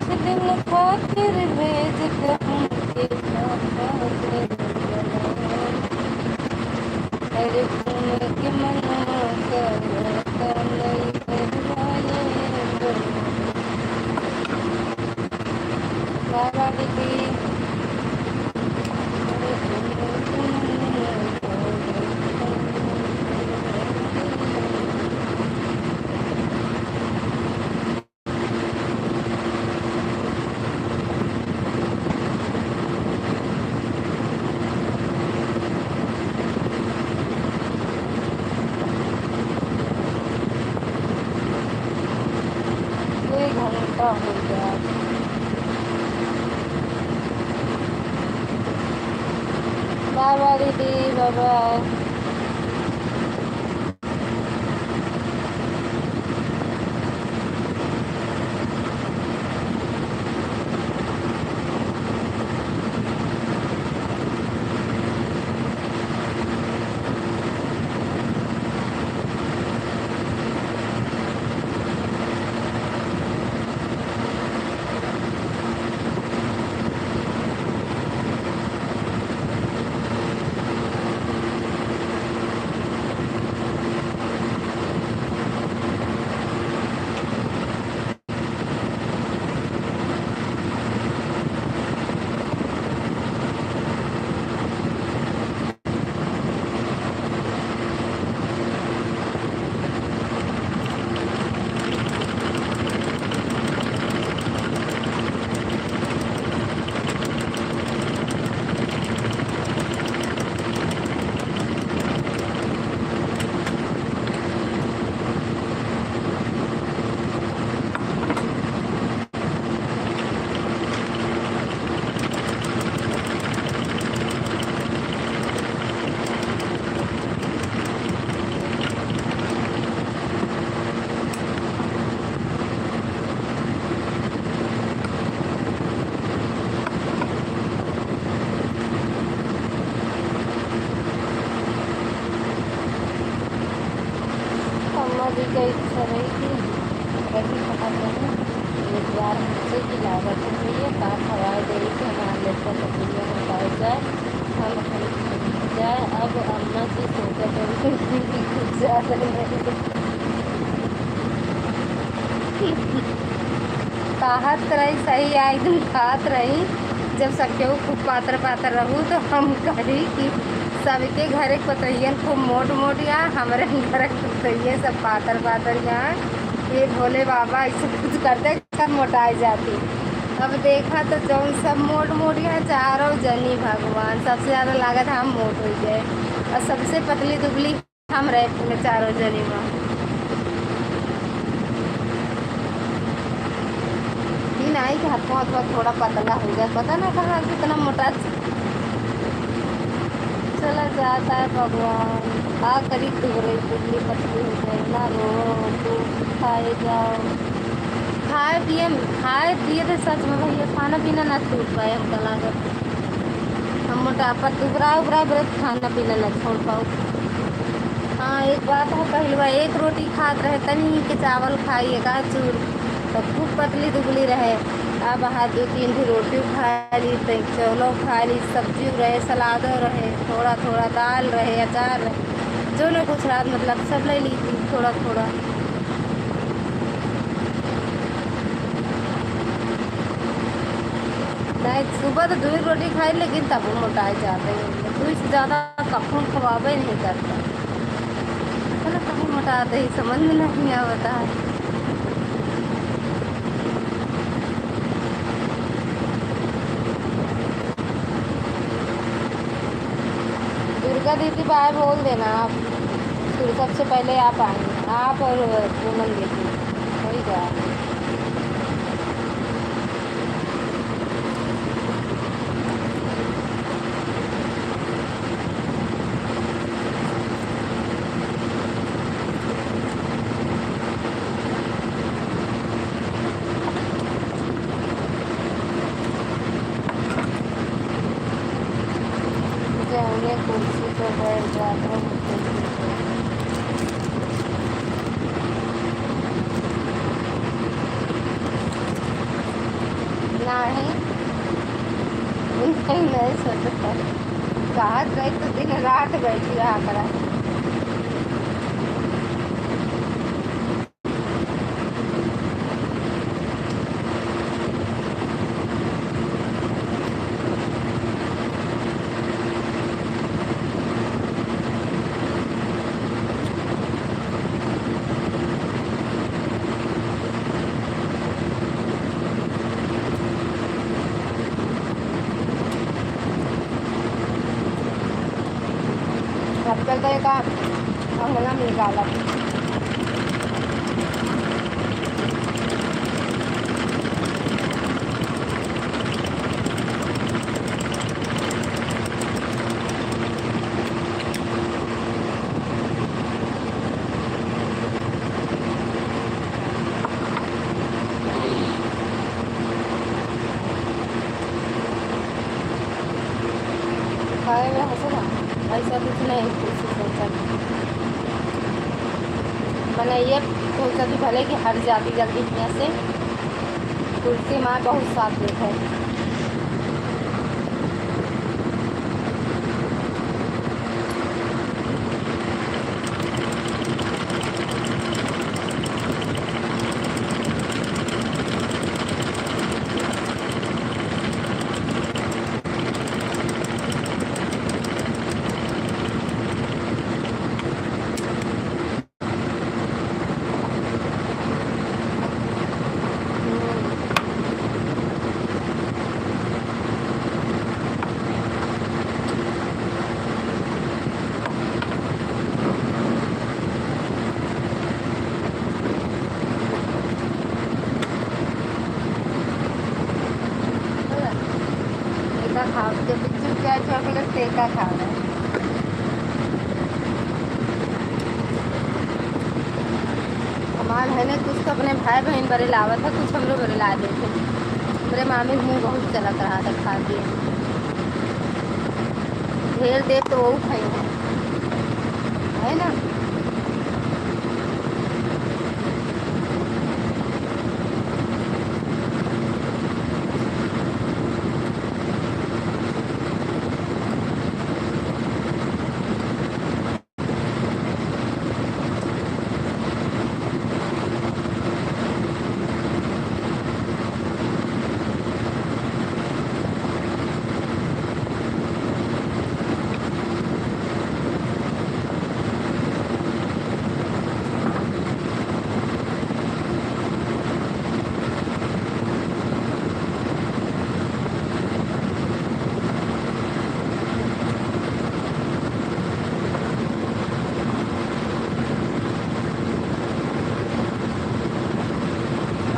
कुछ दिन खातिर भेज दे हमके पापा के। अरे घूम के मनवा करता नहीं बरवाए। बाय बाय दीदी। एक घंटा हो गया। बाय बाय दीदी, बाय बाय। अभी का इच्छा रही थी, कभी खत्म नहीं। एक बार हमसे की लागत हो गई है, का खवाए दे कि हमारे लड़का का दुनिया में पाए जाए, हम अपने जाए। अब अम्मा जी सोचत रही कि कुछ ज्यादा नहीं। कहत रही सही, आ एक दिन कहत रही, जब सब केहू खूब पातर पातर रहू, तो हम कही कि सबके घर के पतोहियन खूब मोट मोट या, हमरे घर के पतोहिए सब पातर पातर या। ये भोले बाबा ऐसे कुछ करते, सब मोटाए जाती। अब देखा तो जौन सब मोट मोट या, चारों जनी भगवान, सबसे ज्यादा लागत हम मोट हो गए और सबसे पतली दुबली हम रहे पूरे चारों जने में। ई नाई कि हाथों हाथों थोड़ा पतला हो जाए, पता ना कहाँ से इतना मोटा च-, चला जाता है भगवान। का करी, दुबरे दुबली पतली हो जाए ना, रो तू खाए जाओ। खाए पिए, खाए पिए तो सच में भैया खाना पीना ना छूट पाए हमका लागत। हम मोटापा दुबरा उबरा बरत खाना पीना ना छोड़ पाओ। हाँ, एक बात है, पहलवा एक रोटी खात रहे, तनी के चावल खाई, एक आध चूर, तो खूब पतली दुबली रहे। अब हाथ दो तीन भी रोटी खा ली, तनी चावलो खा ली, सब्जी रहे, सलादो रहे, थोड़ा थोड़ा दाल रहे, अचार रहे, जो न कुछ रात मतलब सब ले ली थी थोड़ा थोड़ा। नहीं, सुबह तो दो ही रोटी खाई, लेकिन तब वो मोटाए जाते हैं। दो से ज्यादा कखनो खवाबे नहीं करता। चलो, कभी मोटाते ही समझ में नहीं आवता है। दुर्गा दीदी बाय बोल देना आप, फिर सबसे पहले आप आएंगे, आप और पूनम दीदी, वही तो आप। जाओगे कुर्सी पर बैठ जाते हो, नहीं, नहीं, नहीं सोचता। कहत रही तो दिन रात बैठी रहा करा। अब चलते हैं का अंगना में निकाला। खाए में हंसे ना, ऐसा कुछ नहीं, कुछ सोचा। मैंने ये सोचा कि भले कि हट जाती जल्दी हियाँ से, तुलसी माँ बहुत साथ देत है। एका खाओ, जब बिच्छू क्या चॉकलेट, तेका खाओ। हमार है ने, कुछ तो अपने भाई बहन बरे लावत है, कुछ हमरो बरे ला देते। हमरे मामी के मुँह बहुत चलत रहा था खा के। ढेर देब तो वो खाई है, है ना?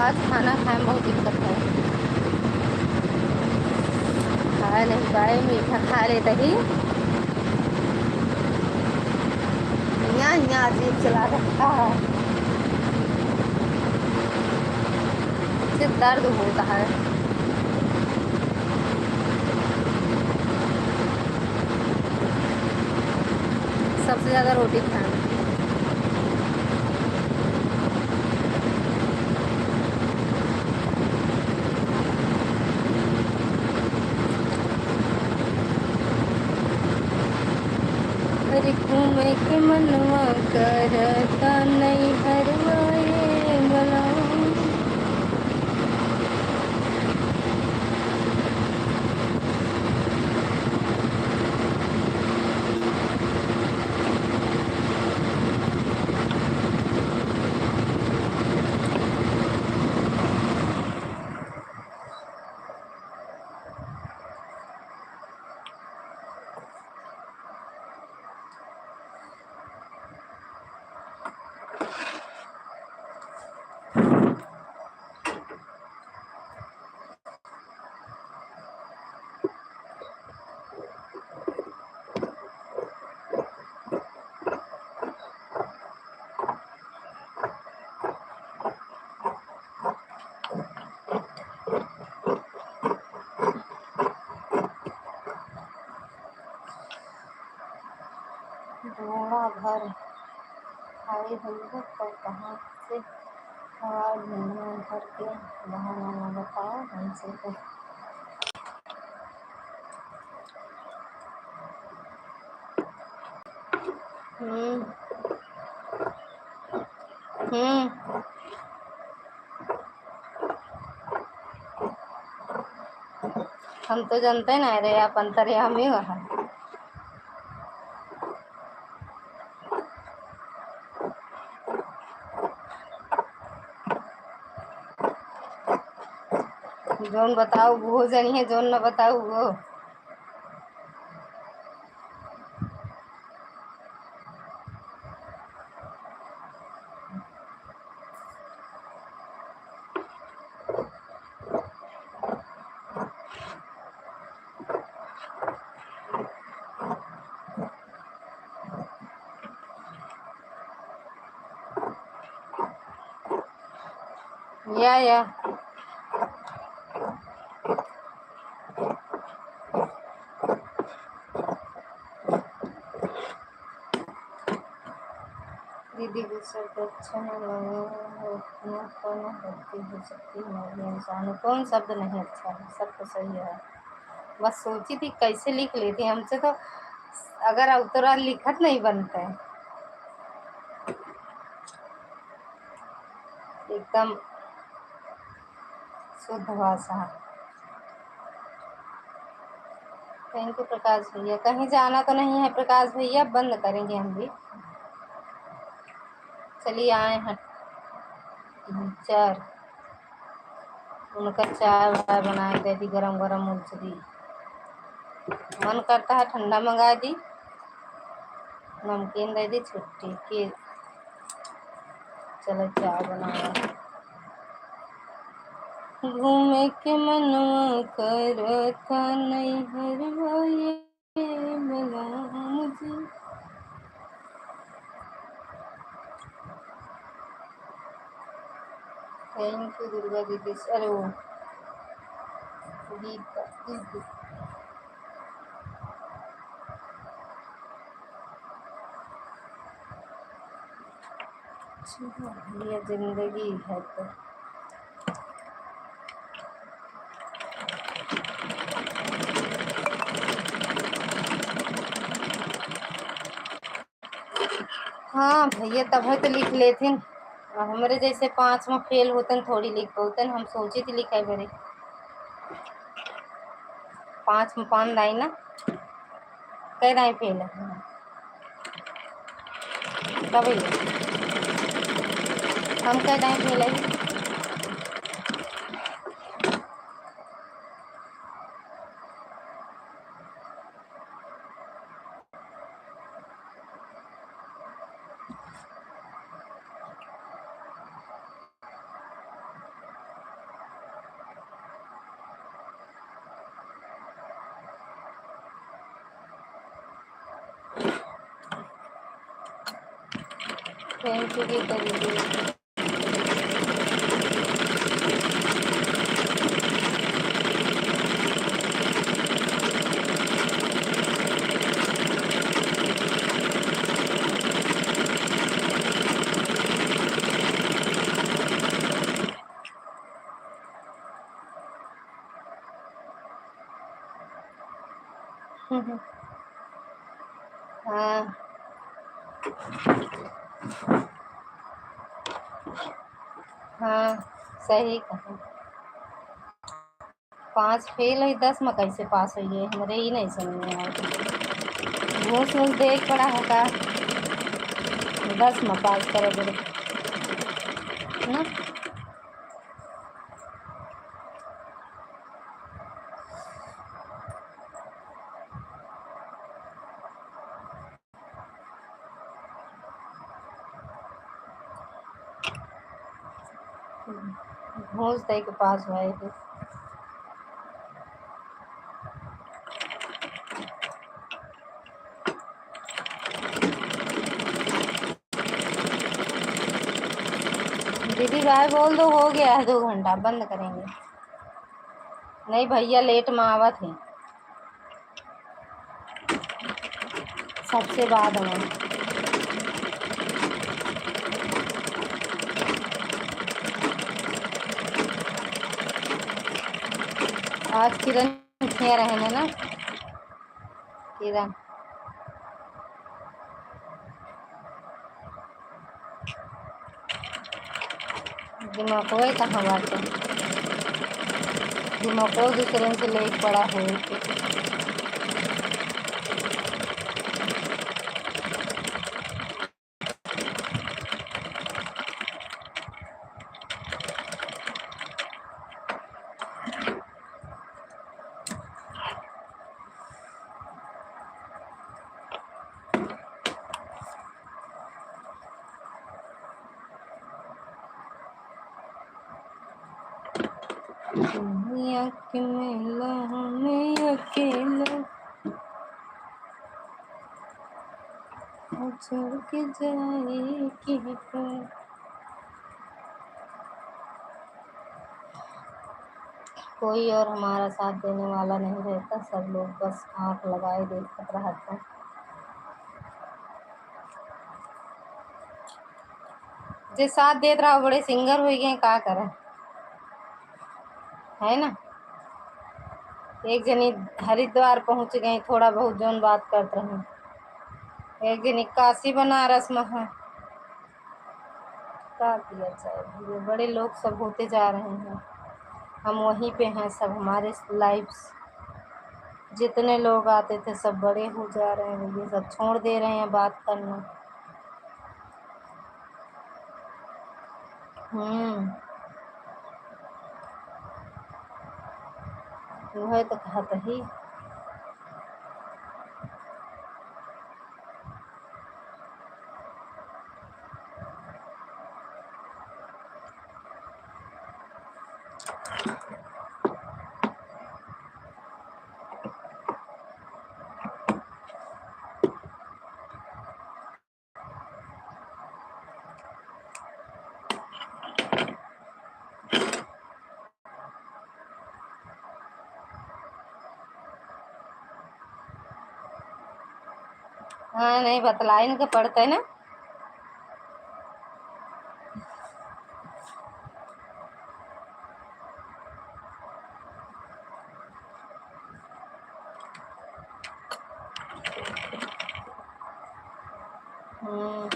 आज खाना खाए में बहुत दिक्कत है, खाए नहीं पाए, मीठा खा लेते ही। यहाँ, यहाँ अजीब से लागत है, सिर दर्द होता है। सबसे ज़्यादा रोटी खाना। अरे घूमे के मनवा करता नैहरवा ये बलम। डोंगा भर खाई होइबे, तब कहाँ से हवा झुन्ना भर के बहाना न बताओ हमसे तो। हम्म। हम्म। हम तो जनते नहीं रहे, आप अंतर्यामी वहाँ। जौन बताऊ वो जनिहे, जौन न बताऊ वो। या, या। दीदी, वो सब अच्छा ना लगा, उतना कौनो गलती हो सकती है हमारे इंसान में। कौन शब्द नहीं अच्छा है, सब तो सही है। बस सोची थी कैसे लिख लेती, हमसे तो अगर उतरा लिखत नहीं बनता है। एकदम शुद्ध भाषा। Thank you प्रकाश भैया। कहीं जाना तो नहीं है प्रकाश भैया, बंद करेंगे हम भी। चलिए आए हैं टीचर, उनका चाय वाय बना के दे दी, गरम गरम उलचदी। मन करता है ठंडा मंगा दी, नमकीन दे दी, छुट्टी के चलो चाय बनावा। घूमे के मनवा करता नैहरवा ये बलम जी। Thank you दुर्गा दीदी, अरे वो गीता दीदी। अच्छा, ये जिंदगी है तो। हाँ भैया, तब है तो लिख लेथिन। और हमरे जैसे पाँच में फेल होतन, थोड़ी लिख पाउतन। हम सोची थी लिखे बरे, पाँच में पाँच दाई ना, कै दाई फेल है। तब भैया, हम कै दाई फेल है। Thank you, गीता दीदी। हाँ। हाँ, सही कहा। पाँच फेल है, दस में कैसे पास होइए, हमरे ही नहीं समझ में आवे। घूस वूस देख पड़ा है का, दस में पास करे बदे, ना? घूस दे के पास भए थे। दीदी bye बोल दो, हो गया है दो घंटा, बंद करेंगे। नहीं भैया, late में आवत है। सबसे बाद में। आज किरण किहाँ रहे ना, किरण। दिमागवे कहाँ बाटे? दिमागो दूसरे से लेके पड़ा है। दुनिया के मेला में अकेला उजड़ के जाए के पड़े। कोई और हमारा साथ देने वाला नहीं रहता, सब लोग बस आँख लगाए देखत रहता। जे साथ देत रहा, बड़े singer होइ गए, का करे, है ना? एक जनी हरिद्वार पहुँच गई, थोड़ा बहुत जौन बात करत रही, एक जनी काशी बनारस में है। का किया जाए भैया, बड़े लोग सब होते जा रहे हैं, हम वहीं पे हैं सब, हमारे lives जितने लोग आते थे सब बड़े हो जा रहे हैं भैया, सब छोड़ दे रहे हैं बात करना। हम्म, वह तो कहत ही। हाँ, नहीं बतलाइन के पड़ते ना। हम्म।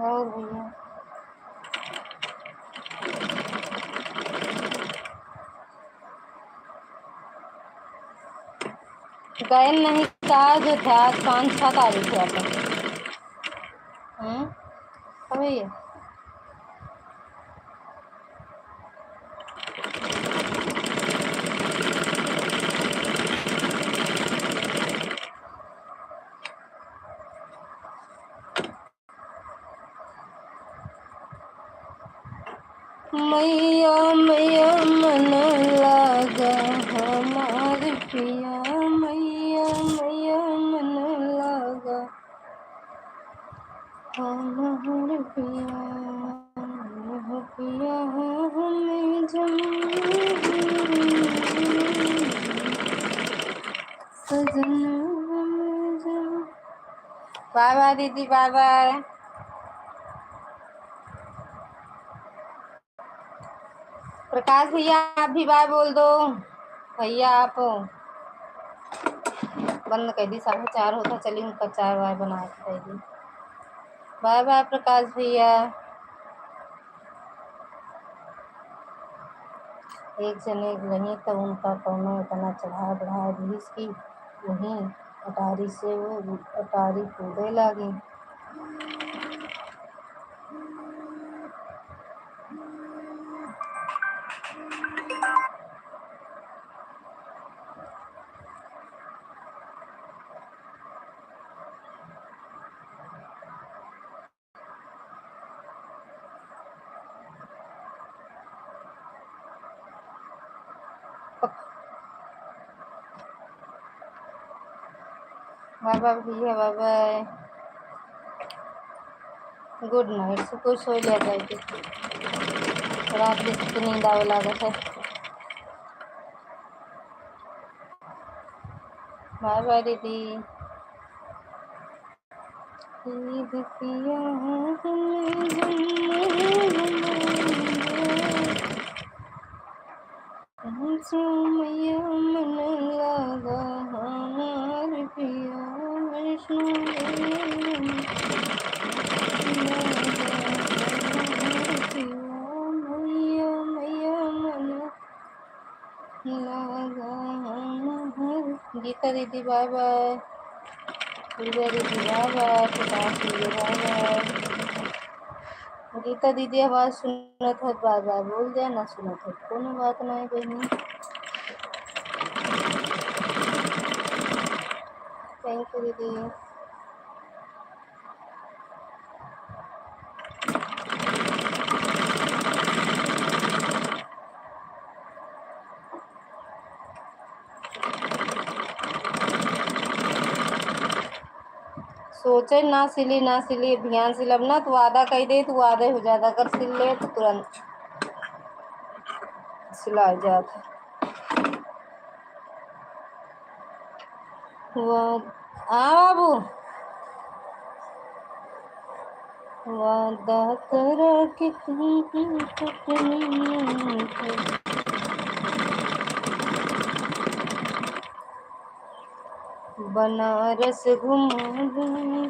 और भैया, गए नहीं था जो था, पाँच छः तारीख है अपन। हम्म, अबे ये मैया, मैया, मन लागा हमार पिया, मैया, मैया, मन लागा हमार पिया, पिया हमें जम सजन हमें जम। बाय बाय दीदी, बाय बाय। प्रकाश भैया, आप भी बाय बोल दो। भैया, आप बंद कर दी, साढ़े चार होता, चली उनका चाय वाय बना के दे दी। बाय बाय प्रकाश भैया। एक जने रही तो उनका कौनो इतना चढ़ा बढ़ा दिहिस कि वहीं अटारी से वो अटारी कूदे लागी। बाय बाय भैया, बाय बाय। Good night, सुकून से सो लिया जाए के। रात के सुकून नींद आवे लागत है। बाय बाय दीदी। ईद पिया हमें जन्म हमारा। मैया मन लागा हमार पिया वैष्णो देवी। लागा हमार पिया, मैया, मैया मन लागा हमार। गीता दीदी बाय बाय, दुर्गा दीदी बाय बाय, प्रकाश दीदी बाय बाय। गीता दीदी आवाज सुनत है, बाय बाय बोल दे, ना सुनत है, कोनो बात नहीं बहिनी। Thank you दीदी। सोचे ना सिली, ना सिली, ध्यान सिलब ना, तू आधा कह दे, तू आधे हो जाता, अगर सिल ले तो तुरंत सिला जात। वाद-, आ बाबू। वादा करा कि तुम बनारस घुमा दूँ।